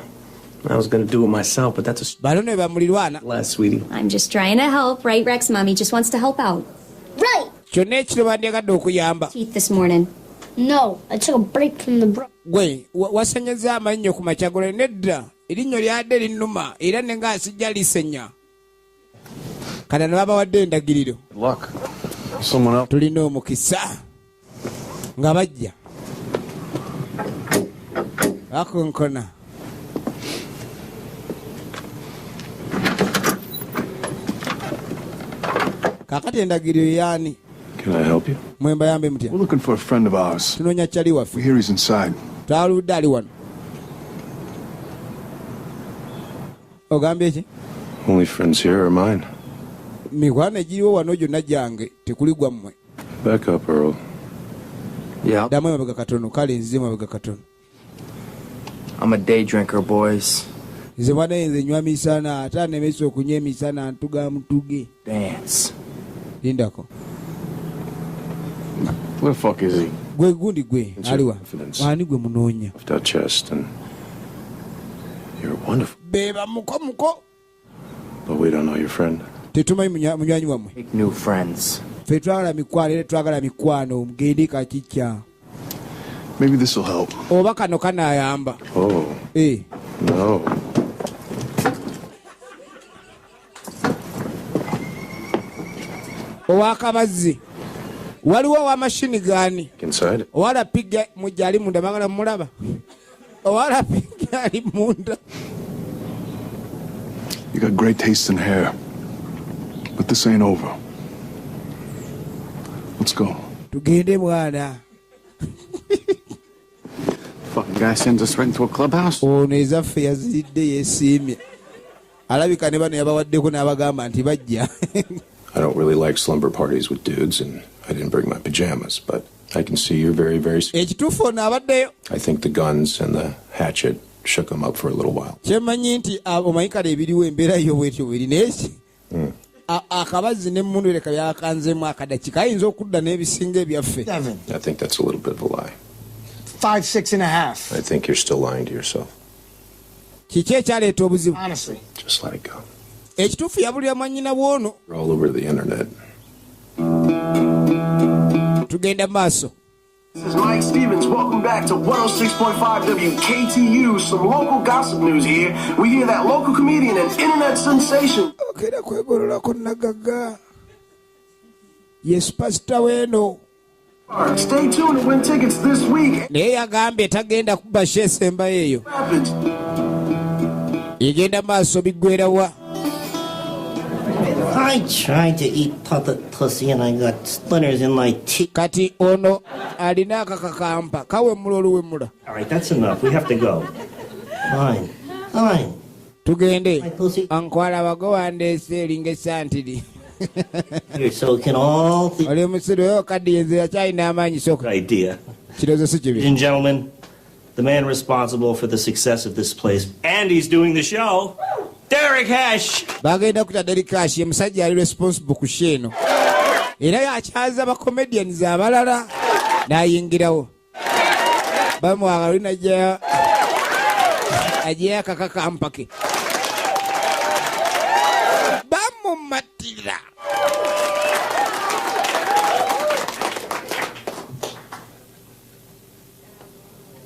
I was going to do it myself, but that's a Bano ne bamulirwana. Less, sweetie. I'm just trying to help, right, Rex? Mommy just wants to help out. Right. Kyonna ekiro bandyagadde okuyamba. Teeth this morning. No, I took a break from the brush. Gwe wasenyeza amannyo ku makya gole? Nedda, erinnyo lyadde linnuma era ne nga sijja lisenya. Kana ne babawadde endagiriro. Luck. Someone else. Tulina omukisa nga bajja bakonkona. Kakati endagiriro yaani? Can I help you? Mwembayambe mutya? We're looking for a friend of ours. Tunoonya kyali waffe. We hear he's inside. Twaludde ali wano. Ogambye ki? Only friends here are mine. Mikwano egiriwo wano gyonna gyange, tekuli gwammwe. Back up, Earl. Yeah. Ddamu emabega katono. Kale nzize mabega katono. I'm a day drinker, boys. Nze mwana nze nywa misana, ate anemesa okunywa emisana ntuga mutuge. Dance. Lindako. Where the fuck is he? Gwe gundi gwe It's your aliwa? confidence. Ani gwe munoonya? Left out chest and you're wonderful. Beba muko muko. But we don't know your friend. Tetumanyi munywanyi wammwe. Make new friends. Ffe twagala mikwano era twagala mikwano, mugende kakikya. Maybe this will help. Oba kano kanaayamba. Oh. Eh. No. Owakabazzi waliwo owamashini gani? Inside. Owala piga mujja ali munda, bagala mulaba owala piga ali munda. You got great taste in hair. But this ain't over. Let's go. Tugende mwana. Fucking guy sends us right into a clubhouse. Ono ezaffe yaziridde, yesiimye, alabika ne bano yabawaddeko n'abagamba nti bajja. I don't really like slumber parties with dudes, and I didn't bring my pajamas, but I can see you're very, very. Ekituufu ono abaddeyo. I think the guns and the hatchet shook him up for a little while. Kyemanyi nti omanyi kale ebiriwo, embeera yo bwetyo bweri, naye akabazzi n'emmundu ereka byakanzeemu akadakika, ayinza okudda n'ebisinga ebyaffe. Seven. I think that's a little bit of a lie. 5, 6.5. I think you're still lying to yourself. Kiki ekyaleeta obuzibu? Honestly. Just let it go. Ekituufu yabulira mwannyina bwono. We're all over the internet. Tugenda maaso. This is Mike Stevens. Welcome back to 106.5 WKTU. Some local gossip news here. We hear that local comedian and internet sensation. Okera kwegololako nagaga ye superstar weeno. Stay tuned to win tickets this week. Naye yagambye tagenda kuba show esembayo eyo. Rapids. Egenda maaso, biggwerawa? I tried to eat puppet pussy and I got splinters in my teeth. Kati ono alina akakakampa kawemula oluwemula. All right, that's enough. We have to go. Fine. Fine. Tugende, ankwala bago wandeese eringa esantiri. Here, so can all the Oli musiru oyo kaddiye, nze yakyalina amaanyi, soka. Idea. Kirowoozo si kibi. Ladies and gentlemen, the man responsible for the success of this place, and he's doing the show, Derek Hesh. Bagenda kuta Derek Hesh, ye musajja ali responsible ku show eno, era yakyaza ba comedians abalala n'ayingirawo, bamwagala oli najja ajeyo akakakampake bamumatira.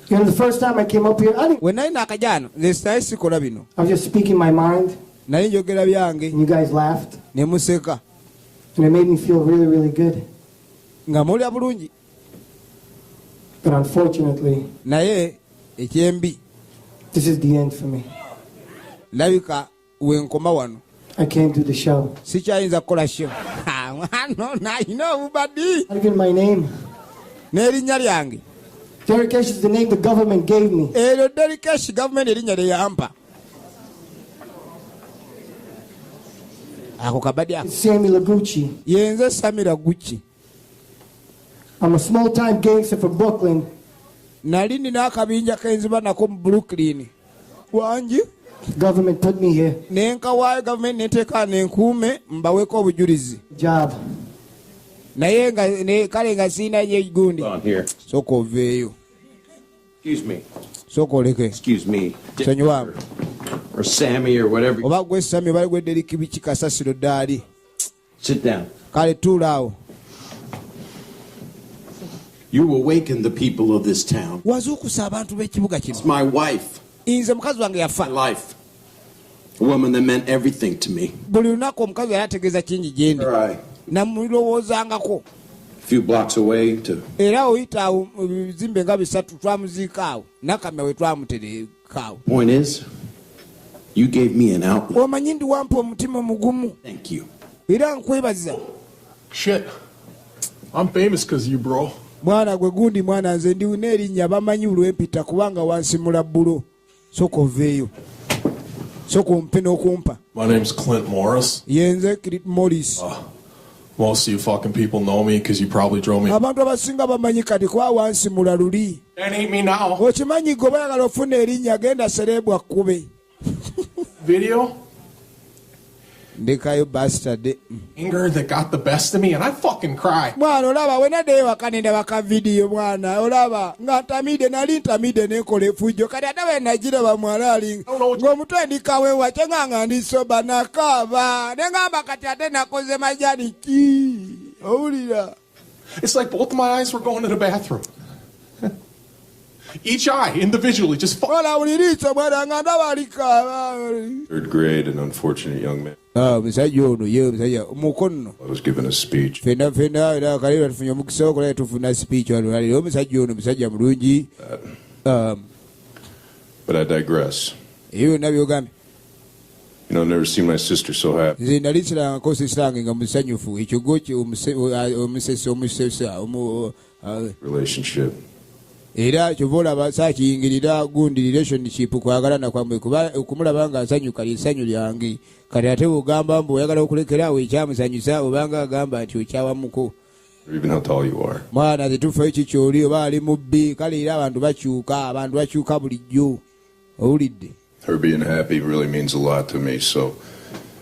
The first time I came up here, I didn't. We nali naakajano, nze sitaye sikola bino. I was just speaking my mind. Nali njogera byange. And you guys laughed. Ne museka. And it made me feel really, really good. Nga muwulira bulungi. But unfortunately, naye ekyembi, this is the end for me. Labika wenkoma wano. I can't do the show. Sikyayinza kukola show. Mwana nalina obubadi. Not even my name. N'erinnya lyange. Derek Hesh is the name the government gave me. Eryo Derek Hesh gavumenti erinnya lyeyampa. Ako kabadi ako. Sammy Lagucci. Yenze Sammy Lagucci. I'm a small time gangster from Brooklyn. Nali nina akabinja kenziba nako mu Brooklyn. Wangi? Government put me here. Nenkawaayo gavumenti neteeka nenkuume mbaweko obujulizi. Job. Naye nga kale nga sirina gundi. On here. Sooka oveeyo. Excuse me. Sooka oleke. Excuse me. Sonyiwa. Or Sammy or whatever. Oba gwe Sammy, oba gwe Derek biki kasasiro ddaali. Sit down. Kale tuula awo. You awakened the people of this town. Wazuukusa abantu b'ekibuga kino. It's my wife. Nze mukazi wange yafa. My life. A woman that meant everything to me. Buli lunaku omukazi yali ategeeza kingi gyendi. Right. Namulowoozangako. A few blocks away to Era oyita awo mu bizimbe nga bisatu twamuziika awo, nakamya we twamutereka awo. Point is, you gave me an outlet. Omanyi ndi wampa omutima omugumu. Thank you. Era nkwebaza. Shit. I'm famous because of you, bro. Mwana gwe gundi, mwana nze ndiwina erinnya, bamanyi lwempita kubanga wansimula bbulo. Soka oveeyo, soka ompe n'okumpa. My name's Clint Morris. Yenze Clint Morris. Most of you fucking people know me because you probably drove me. Abantu abasinga bamanyi kati kuba wansimula luli. Can't eat me now. Okimanyi gwe bayagala ofuna erinnya, genda serebwa kkube. Video? Ndekayo bastard. Anger that got the best of me, and I fucking cried. Mwana, olaba wenaddeyo waka nendaba ka vidiyo, mwana, olaba nga ntamidde, nali ntamidde, nenkola efujjo. Kati ate bwe nagiraba, mwala, ali ng'omutwe ndikawewa kyenga nga ndi soba, nakaaba neŋamba kati ate nakoze majani ki? Owulira? It's like both my eyes were going to the bathroom. Each eye individually just Ola buli liiso, mwana, nga ndaba likaaba. Third grade, an unfortunate young man. Ah, omusajja ono ye omusajja mukono. I was given a speech. Fenna fenna era kale tufunye omukisa okola tufuna speech wano. Alira omusajja ono musajja mulungi. But I digress. Ebyo byonna byogambye. I've never seen my sister so happy. Nze nali kirangako sister nga musanyufu ekyogo kye omusese omusesa Relationship. Era kyova olaba saakiyingirira gundi relationship, kwagalana kwammwe, kuba okumulaba nga asanyuka lyessanyu lyange. Kati ate bwogamba mbu oyagala okulekera ekyamusanyusa, obanga agamba nti okyawamuko. Or even how tall you are. Mwana, tetufayo kikyoli oba ali mubbi. Kale era abantu bakyuka, abantu bakyuka bulijjo, owulidde? Her being happy really means a lot to me, so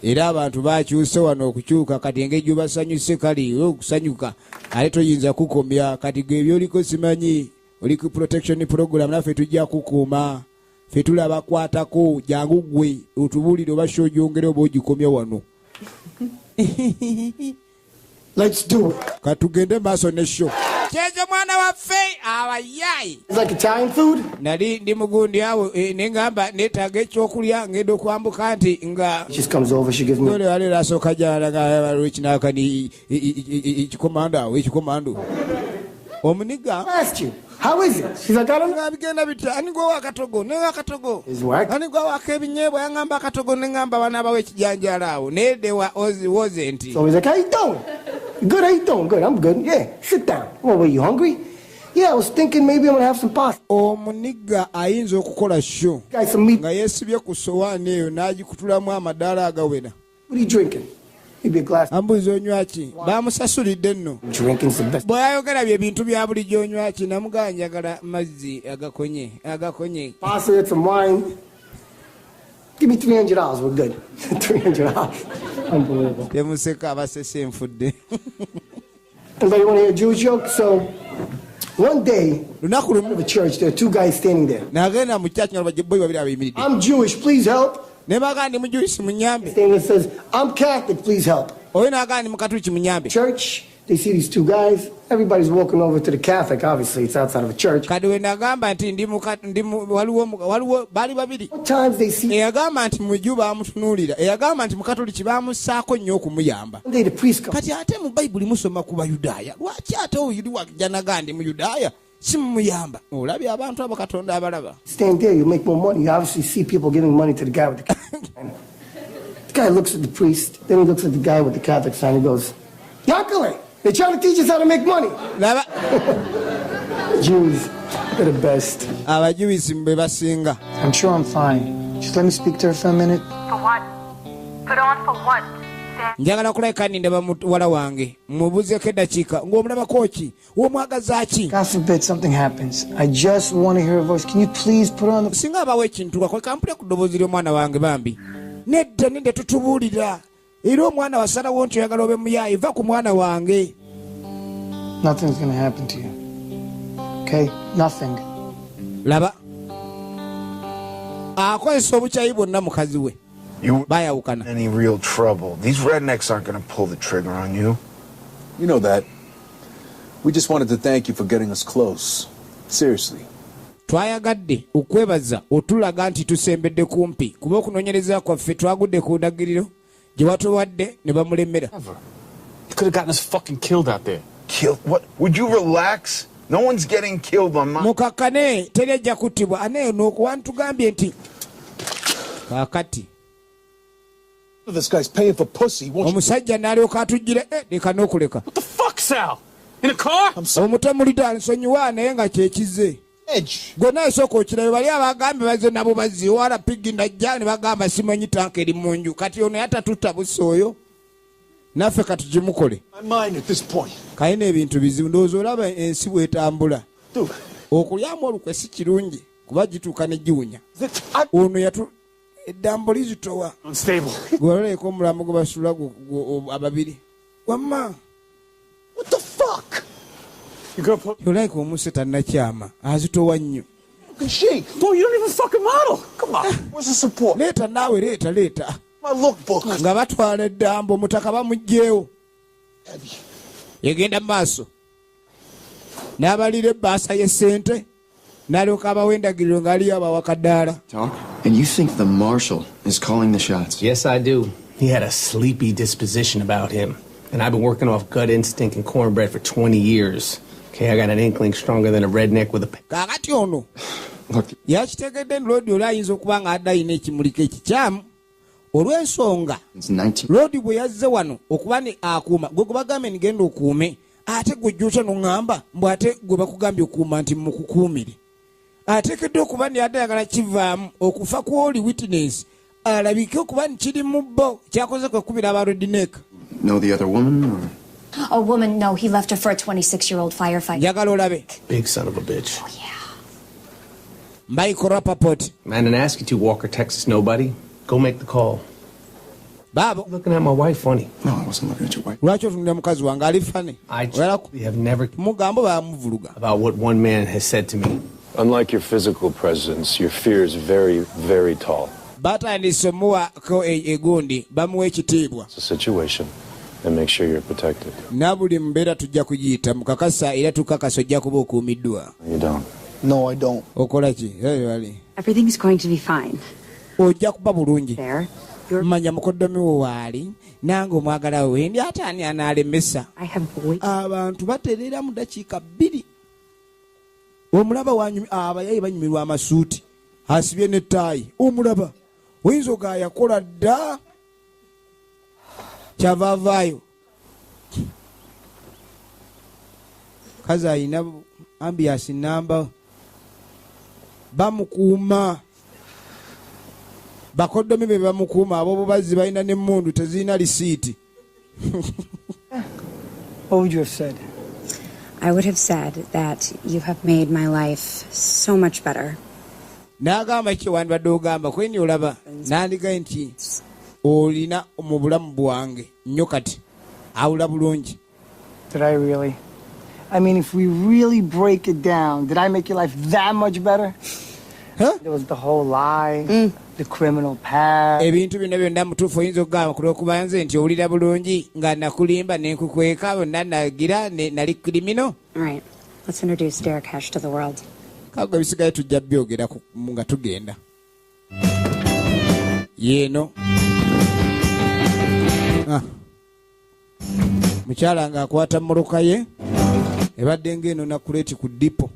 Era abantu bakyuse wano okukyuka. Kati engeri gyobasanyuse, kale era okusanyuka ate toyinza kukomya. Kati gwe ebyoliko simanyi oli ku protection program, naffe tujja kukuuma, ffe tulabakwatako. Jangu gwe otubuulire oba syogyongere oba ogikomya wano. Let's do it. Katugende maaso ne show. Kyekyo, mwana waffe, abayaayi. It's like Italian food. Nali ndi mugundi awo, neŋŋamba neetaaga ekyokulya, ngenda okwambuka nti nga She just comes over, she gives me ole wali asooka gyalakinakani ekikomando awo, ekikomando omuniga. Asked you, how is it? She's like, I don't know. Nga bigenda bitya? Ani gwewa akatogo? Newa akatogo. Is work. Ani gwawako ebinyeebwa? Yaŋŋamba akatogo, neŋŋamba banaabawo ekijanjaalo awo, naye dewa wasn't. So he's like, how you doing? Good, how you doing? Good, I'm good. Yeah, sit down. Well, were you hungry? Yeah, I was thinking maybe I'm gonna have some pasta. Omuniga ayinza okukola show Guys, some meat. nga yeesibye ku sowaani eyo n'agikutulamu amadaala agawera. What are you drinking? Maybe a glass. Ambuuza onywa ki? Bamusasulidde nno. Drinking's the best. Bw'ayogera bye bintu bya bulijjo, onywa ki? Namugaa njagala mazzi agakonye agakonye. Pasta, get some wine. Give me $300, we're good. $300. Unbelievable. Temuseka, abasese nfudde. Anybody want to hear a Jewish joke? So, one day, lunaku lumu of a church, there are two guys standing there. Nagenda mu church nga boyi babiri abayimiridde. I'm Jewish, please help. Ne bagaa ndi Mujuisi, munyambe. Standing there says, I'm Catholic, please help. Oyo nagaa ndi Mukatuliki, munyambe. Church, they see these two guys. Everybody's walking over to the Catholic. Obviously, it's outside of a church. Kati we nagamba nti ndi waliwo baali babiri. Times they see Eyagamba nti muju bamutunuulira, eyagamba nti Mukatuliki bamussaako nnyo okumuyamba. One day the priest comes. Kati ate mu Bayibuli musoma ku Bayudaaya, lwaki ate oyiri wajja nagaa ndi Muyudaaya simumuyamba? Olabye abantu abo, Katonda abalaba. Stand there, you'll make more money. You obviously see people giving money to the guy with the Catholic sign. The guy looks at the priest, then he looks at the guy with the Catholic sign and goes, Yankele, they're trying to teach us how to make money. Laba. Jews, they're the best. Abajuwisi bwe basinga. I'm sure I'm fine. Just let me speak to her for a minute. For what? Put on for what? Njagala kulabika nindaba muwala wange, mubuzeeko eddakiika. Ng'omulabako ki? Womwagaza ki? God forbid something happens. I just want to hear her voice. Can you please put on the... Singa abawo ekintu kakwe kampule ku ddoboozi ly'omwana wange bambi. Nedda, nedda, tutubuulira era omwana wasalawo nti oyagala obe muyaayi, va ku mwana wange. Nothing's gonna happen to you. Okay? Nothing. Laba, akozesa obukyayi bwonna mukazi we. You Bayawukana. Any real trouble. These rednecks aren't gonna pull the trigger on you. You know that. We just wanted to thank you for getting us close. Seriously. Twayagadde okwebaza otulaga nti tusembedde kumpi, kuba okunoonyereza kwaffe twagudde ku ndagiriro gye watuwadde ne bamulemera. You could have gotten us fucking killed out there. Killed? What? Would you relax? No one's getting killed on my. Mukakkane, teri ajja kuttibwa. Ane wantugambye nti kaakati This guy's paying for pussy. Won't you? Omusajja n'alyoka atujjira, leka n'okuleka. Fuck, Sal! In a car? Omutamulita nsonyiwa, naye nga kyekize gwe naasooka okirabe. Bali abagambye bazze nabo bazzi wala pigi najja ne bagamba simanyi tanka eri mu nju. Kati ono yatatuta busi oyo, naffe katugimukole. My mind at this point. Kalina ebintu bizibu. Ndowooza olaba ensi bwetambula, okulyamu olukwe si kirungi kuba gituuka ne giwunya. Ono yatu Eddambo lizitowa. Unstable. Gwaloleka omulambo gwe basula ababiri wamma. What the fuck? You gonna put Olabika omuse tannakyama, azitowa nnyo. Fucking shake. Bro, you don't even fucking model. Come on. Where's the support? Leeta naawe, leeta, leeta. My lookbook. Nga batwala eddambo, omutaka bamuggyeewo, egenda mu maaso n'abalira ebbaasa y'essente, n'alyoka abawa endagiriro ng'aliyo abawa kaddaala. Talk? And you think the marshal is calling the shots? Yes, I do. He had a sleepy disposition about him. And I've been working off gut instinct and cornbread for 20 years. Okay, I got an inkling stronger than a redneck with a Kaakati ono yakitegedde nti loodi oli ayinza okuba nga adde alina ekimulika ekikyamu, olw'ensonga It's 19. loodi bwe yazze wano okuba ne akuuma gwe gwe bagambye nigenda okuume, ate gwe jjuuta noŋŋamba mbw ate gwe bakugambye okuuma nti mukukuumire, ateekeddwa okuba ni ate ayagala kivaamu okufa kwoli witness alabike okuba nti kiri mu bo. Kyakoze kwekubira aba redneck. Know the other woman? Or? A woman, no, he left her for a 26 year old firefighter. Njagala olabe. Big son of a bitch. Michael Rapaport. I didn't ask you to, Walker, Texas nobody. Go make the call. Baabo. Looking at my wife funny. No, I wasn't looking at your wife. Lwaki otunulira mukazi wange ali funny? I have never mugambo bamuvuluga. About what one man has said to me. Unlike your physical presence, your fear is very, very tall. Batandise omuwako egundi, bamuwa ekitiibwa. It's a situation, and make sure you're protected. Na buli mbeera tujja kugiyita mukakasa, era tukakasa ojja kuba okuumiddwa. You don't. No, I don't. Okola ki? Eh, wali. Everything's going to be fine. Ojja kuba bulungi. There. Manya mukoddomi wo waali, nange omwagala wendi, ate ani anaalemesa? I have waited. Abantu baterera mu dakiika 2, omulaba abayayi banyumirwa amasuuti, asibye nettaayi, omulaba oyinza oga yakola dda, kyava avaayo. Kazi ayina ambiasi namba, bamukuuma bakoddomi be bamukuuma, ab'obubazzi balina n'emmundu tezirina lisiiti. What would you have said? I would have said that you have made my life so much better. N'agamba ki wandibadde ogamba kweni olaba nandigaye nti olina mu bulamu bwange nnyo, kati awula bulungi. Did I really? I mean, if we really break it down, did I make your life that much better? Huh? There was the whole lie, the criminal past. Ebintu bino byonna mutuufu oyinza okugamba ku lwokuba nze nti owulira bulungi nga nakulimba nenkukweka bonna nagira nali criminal. All right, let's introduce Derek Hesh to the world. Kago ebisigaye tujja byogera nga tugenda yeeno. Ah. Mukyala ng'akwata mmotoka ye ebadde ng'eno nakuleeti ku depot,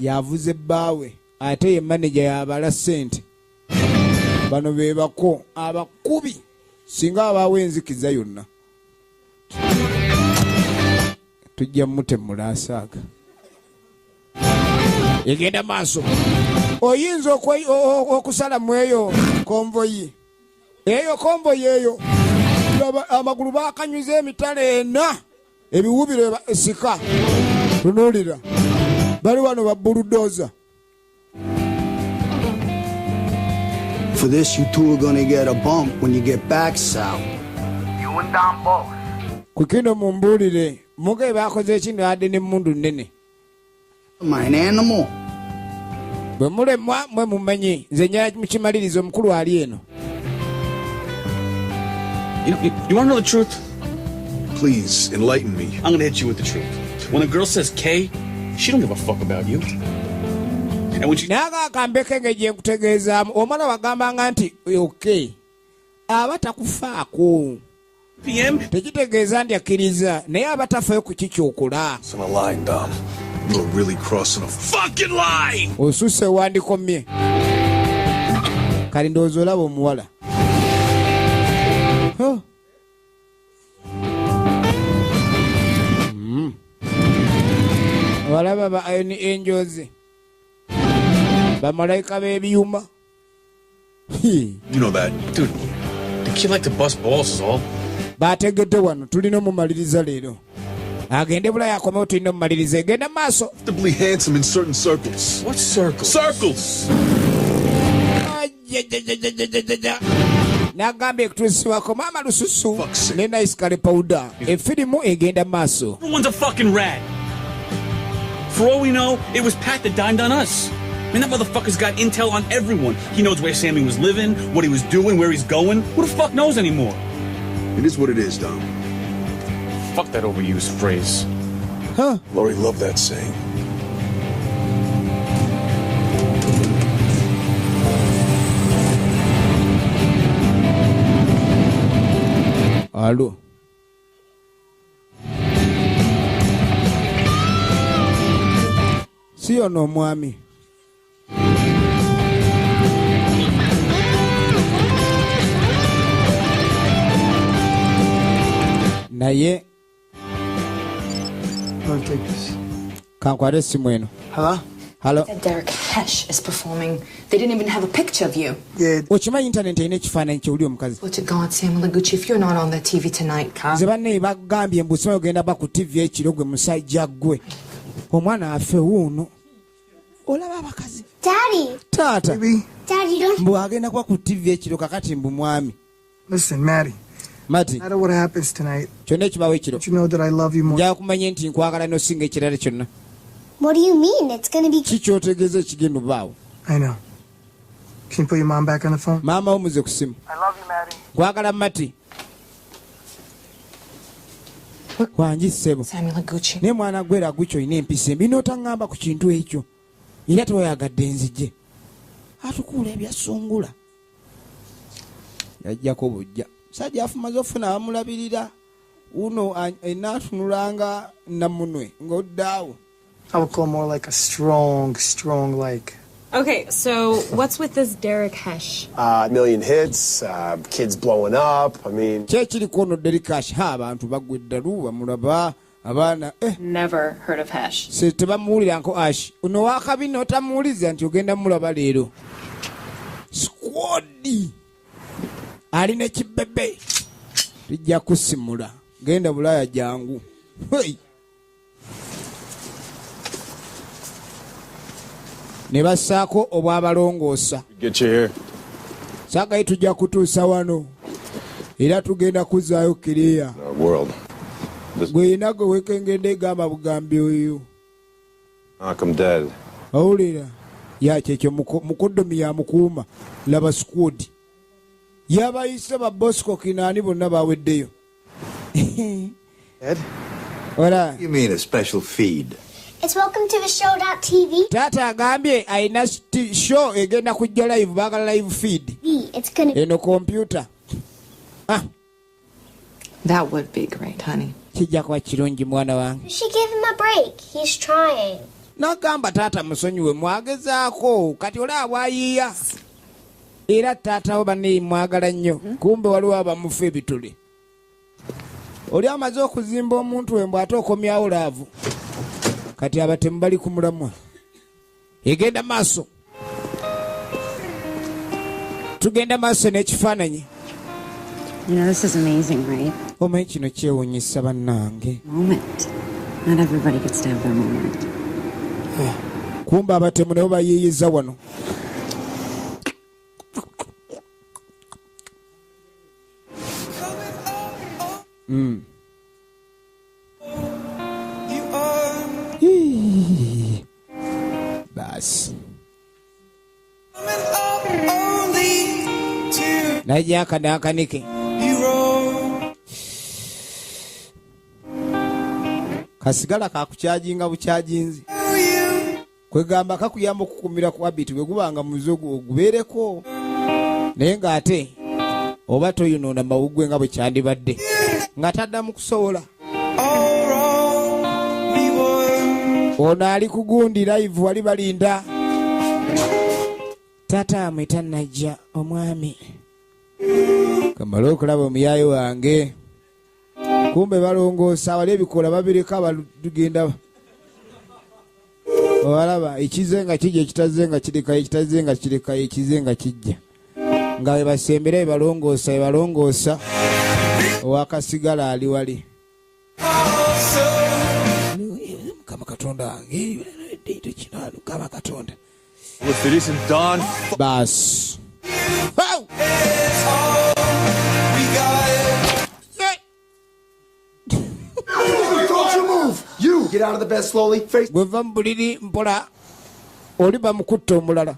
yavuze ebbaawe, ate ye maneja yabala ssente. Bano be bako abakubi singa abaawo enzikiza yonna tujja mutemula asaaga egenda maaso. Oyinza okusala mu eyo convoy, eyo convoy eyo. Laba, amagulu bakanyuza emitala ena, ebiwubiro sika tunuulira bali wano babuludoza. For this, you two are gonna get a bump when you get back, Sal. You and Don both. Ku kino mumbuulire mugabe bakoze ekino adde n'emmundu nnene. Am I an animal? Bwe mulemwa mwe mumanyi nze njala mukimaliriza omukulu ali eno. You want to know the truth? Please enlighten me. I'm gonna hit you with the truth. When a girl says K, she don't give a fuck about you. And when she Naye akambeko engeri gye nkutegeezaamu, omwana wagambanga nti okay aba takufaako. PM? Tekitegeeza nti akkiriza, naye aba tafaayo ku kikyokola. Crossing a line, Dom. You're really crossing a fucking line! Osusse wandikomye kali, ndowooza olaba omuwala. Huh. Abalaba ba Iron Angels, bamalayika b'ebyuma. You know that. Dude, the kid like to bust balls is all. Bategedde wano tulina omumaliriza leero, agende bulaya akomewo, tulina omumaliriza, egenda mu maaso. Comfortably handsome in certain circles. What circles? Circles! Ajajajajajajajja. N'agamba ekutuusibwako maama lususu ne nice kale powder, efirimu egenda maaso. Everyone's a fucking rat. For all we know, it was Pat that dined on us. I mean, that motherfucker's got intel on everyone. He knows where Sammy was living, what he was doing, where he's going. Who the fuck knows anymore? It is what it is, Dom. Fuck that overused phrase. Huh? Lori loved that saying. Alo. Si ono omwami. Naye Don't take this. Kankwate essimu eno. Hello? Halo. Said Derek Hesh is performing. They didn't even have a picture of you. Okimanyi intaneti erina ekifaananyi kyewuli omukazi. Swear to God, Sam Lagucci, if you're not on the TV tonight, Nze banne bagambye mbu simanyi ogenda ba ku TV ekiro, gwe musajja gwe omwana afe wuuno olaba abakazi. Daddy! Taata. Daddy, you don't. Mbu agenda kuba ku TV ekiro kakati mbu mwami. Listen, Maddie. Mati. No matter what happens tonight, kyonna ekibaawo ekiro, you know that I love you more. Njagala kumanya nti nkwagala n'osinga ekirala kyonna. What do you mean? It's gonna be. Ki kyotegeeza ekigenda obaawo? I know. Can you put your mom back on the phone? Maama wo muze ku simu. I love you, Maddie. Nkwagala Mati. Wangi ssebo. Naye mwana gwera gukyo olina empisa embi n'otaŋŋamba ku kintu ekyo era tewayagadde nzije atukuula ebyasungula yajjako bujja musajja afumaze ofuna abamulabirira uno enaatunulanga namunwe ng'oddaawo. I would call more like a strong, strong like. Okay, so what's with this Derek Hesh? Million hits, kids blowing up. I mean, Ki ekiriko ono Derek Hesh? Ha, abantu bagwa eddalu bamulaba abaana eh. Never heard of Hesh. Se tebamuwuliranko ash ono wakabi notamuwuliza nti ogenda mulaba leero squad alina ekibebe tujja kusimula genda Bulaaya jangu. Hey! Ne bassaako obwabalongoosa. Get you here. Saagayi tujja kutuusa wano era tugenda kuzaayo kiriya. Our world. Gwe yina gwe wekengedde egamba bugambi oyo. Knock 'em dead. Owulira yakyekyo mukoddomi yamukuuma laba squad yabayise ba Bosco Kinaani bonna baweddeyo. Ed? Ora. You mean a special feed? It's welcome to the show.tv. Taata agambye alina show egenda kujja live, baagala live feed. It's gonna Eno kompyuta. That would be great, honey. Kijja kuba kirungi mwana wange. She gave him a break. He's trying. N'agamba taata musonyiwe mwagezaako kati olaba bwayiiya. Era taata wo banne mwagala nnyo. Kumbe waliwo abamufa ebitole. Oli amaze okuzimba omuntu we mbu ate okomyawo laavu. Kati abatemu bali ku mulamwa. Egenda maaso. Tugenda maaso n'ekifaananyi. You know, this is amazing, right? Omanyi kino kyewuunyisa bannange. Moment. Not everybody gets to have their moment. Kumbe abatemu nabo bayiiyiza wano. Hii. Basi. Najja akanakanike. Kasigala kakukyajinga bukyajinzi. Kwegamba kakuyamba okukumira ku habit bwe gubanga muze ogubeereko. Naye ng'ate oba toyonoona mawuggwe nga bwe kyandibadde. Nga taddamu kusobola. Ono ali ku gundi live wali balinda. Taata wamwe tannajja omwami. Kamale okulaba omuyaaye wange. Kumbe balongoosa wali ebikoola babireka tugenda. Olaba ekize nga kijja, ekitazze nga kirekayo, ekitazze nga kirekayo, ekize nga kijja. Nga bwe basembera bwe balongoosa, bwe balongoosa. Owakasigala ali wali. Mukama Katonda wange, Mukama Katonda. If it isn't done, Basi. Wow! Don't you move! You get out of the bed slowly. Face. Gweva mu buliri mpola, oli bamukutta omulala.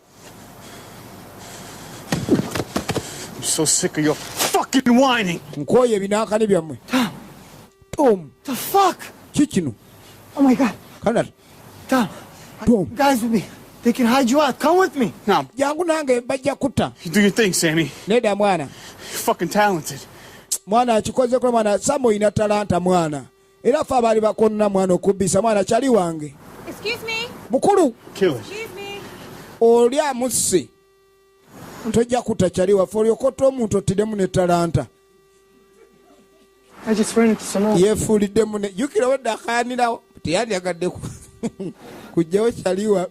I'm so sick of your fucking whining. Nkooye ebinaakani byammwe. Tom. The fuck? Ki kino? Oh my God. Kanat. Tom. Tom. Guys with me. They can hide you out. Come with me. No. Jangu nange bajja kutta. You do your thing, Sammy. Nedda mwana. You're fucking talented. Mwana akikoze kula mwana Sam olina talanta mwana. Era ffe abaali bakonna mwana okubbisa mwana kyali wange. Excuse me. Mukulu. Kill it. Excuse me. Oli amusse. Tojja kutta kyali waffe olyoka otta omuntu ottiremu ne talanta. I just ran into some old. Yeefuuliddemu ne jjukira wedde akaanirawo teyandyagadde kujjawo kyaliwa.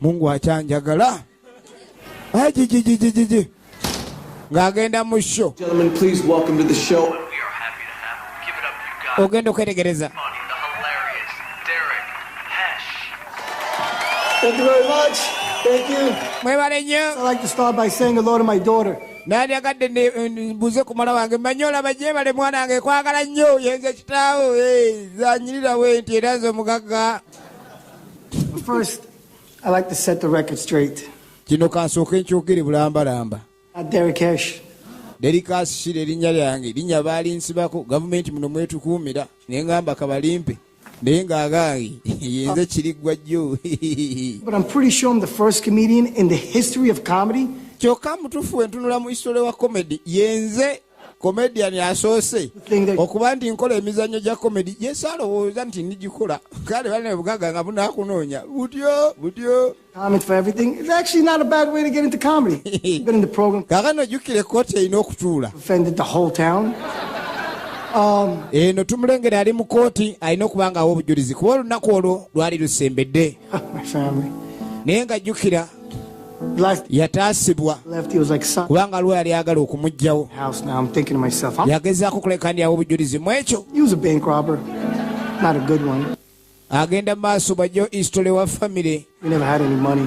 Mungu akyanjagala. Ajijijijiji. Ng'agenda mu show. Gentlemen, please welcome to the show. Ogenda okwetegereza. Thank you very much. Thank you. Mwebale nnyo. I'd like to start by saying hello to my daughter. Nandyagadde mbuuze ku muwala wange mmanyi olaba gyebale mwana wange kwagala nnyo yenze kitaawo zanyirira we nti era nze omugagga. But first, I'd like to set the record straight. Kino kansooke nkyogere bulambalamba. Not Derek Hesh. Derek Hesh erinnya lyange linnya baalinsibako gavumenti muno mwetukuumira ne ngamba kabalimpe naye ng'agange yenze kiriggwa jjo. But I'm pretty sure I'm the first comedian in the history of comedy. Kyokka mutuufu wentunula mu history wa comedy yenze comedian asoose okuba nti nkola emizannyo gya comedy yesaalowooza nti ndigikola kale balina bugagga nga bunaakunoonya butyo butyo. Comment for everything. It's actually not a bad way to get into comedy. Been in the program. Kaakano ojjukira ekkooti erina okutuula. Offended the whole town. Eno tumulengera ali mu kkooti alina okuba ng'awa obujulizi kuba olunaku olwo lwali lusembedde. My family. Naye nga jjukira Last yataasibwa left, he was like, son, kubanga lwe yali ayagala okumuggyawo. house now. I'm thinking to myself, I'm, Yagezaako okuleka ndi awa obujulizi mu ekyo. he was a bank robber. Not a good one. Agenda mu maaso bw'ajjayo history wa family. We never had any money.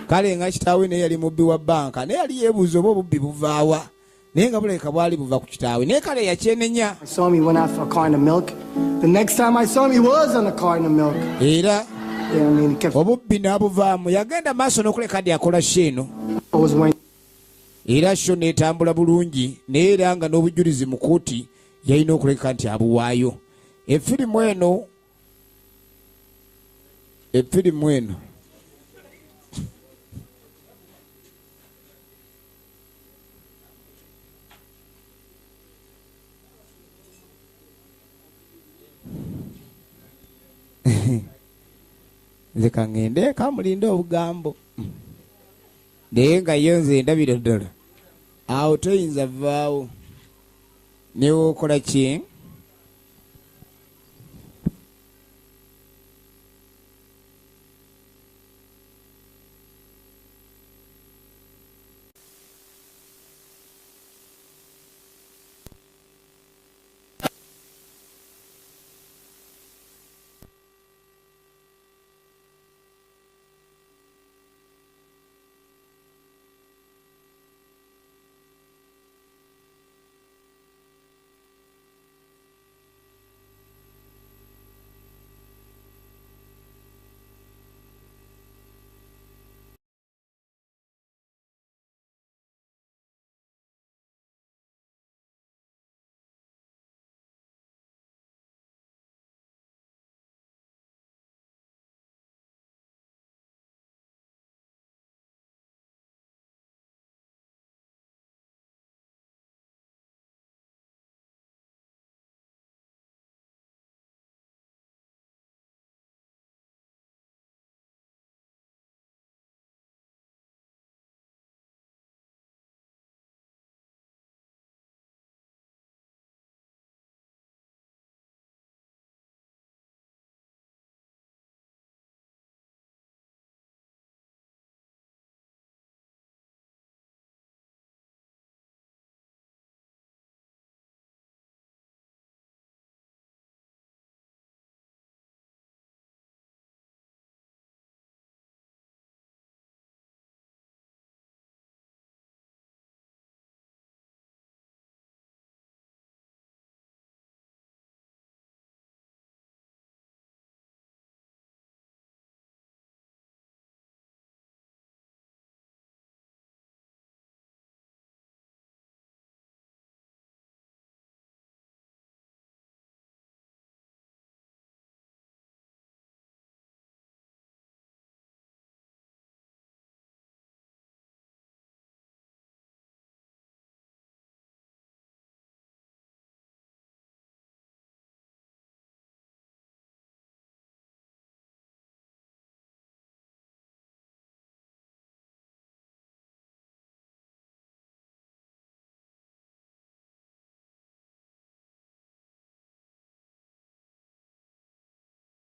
Kale nga kitaawe naye yali mubbi wa bbanka naye yali yeebuuza oba obubbi buvaawa naye nga bulabika bwali buva ku kitaawe naye kale yakyenenya. I saw him, he went out for a carton of milk. The next time I saw him, he was on a carton of milk. Era Yeah, I mean, he kept obubbi n'abuvaamu yagenda maaso n'okuleka ndi akola show eno. always wearing Era show n'etambula bulungi naye era nga n'obujulizi mu kkooti yalina okuleka nti abuwaayo. Efirimu eno efirimu eno nze kaŋŋende kamulinde obugambo naye nga yo nze ndabira ddala awo toyinza vaawo newookola ki.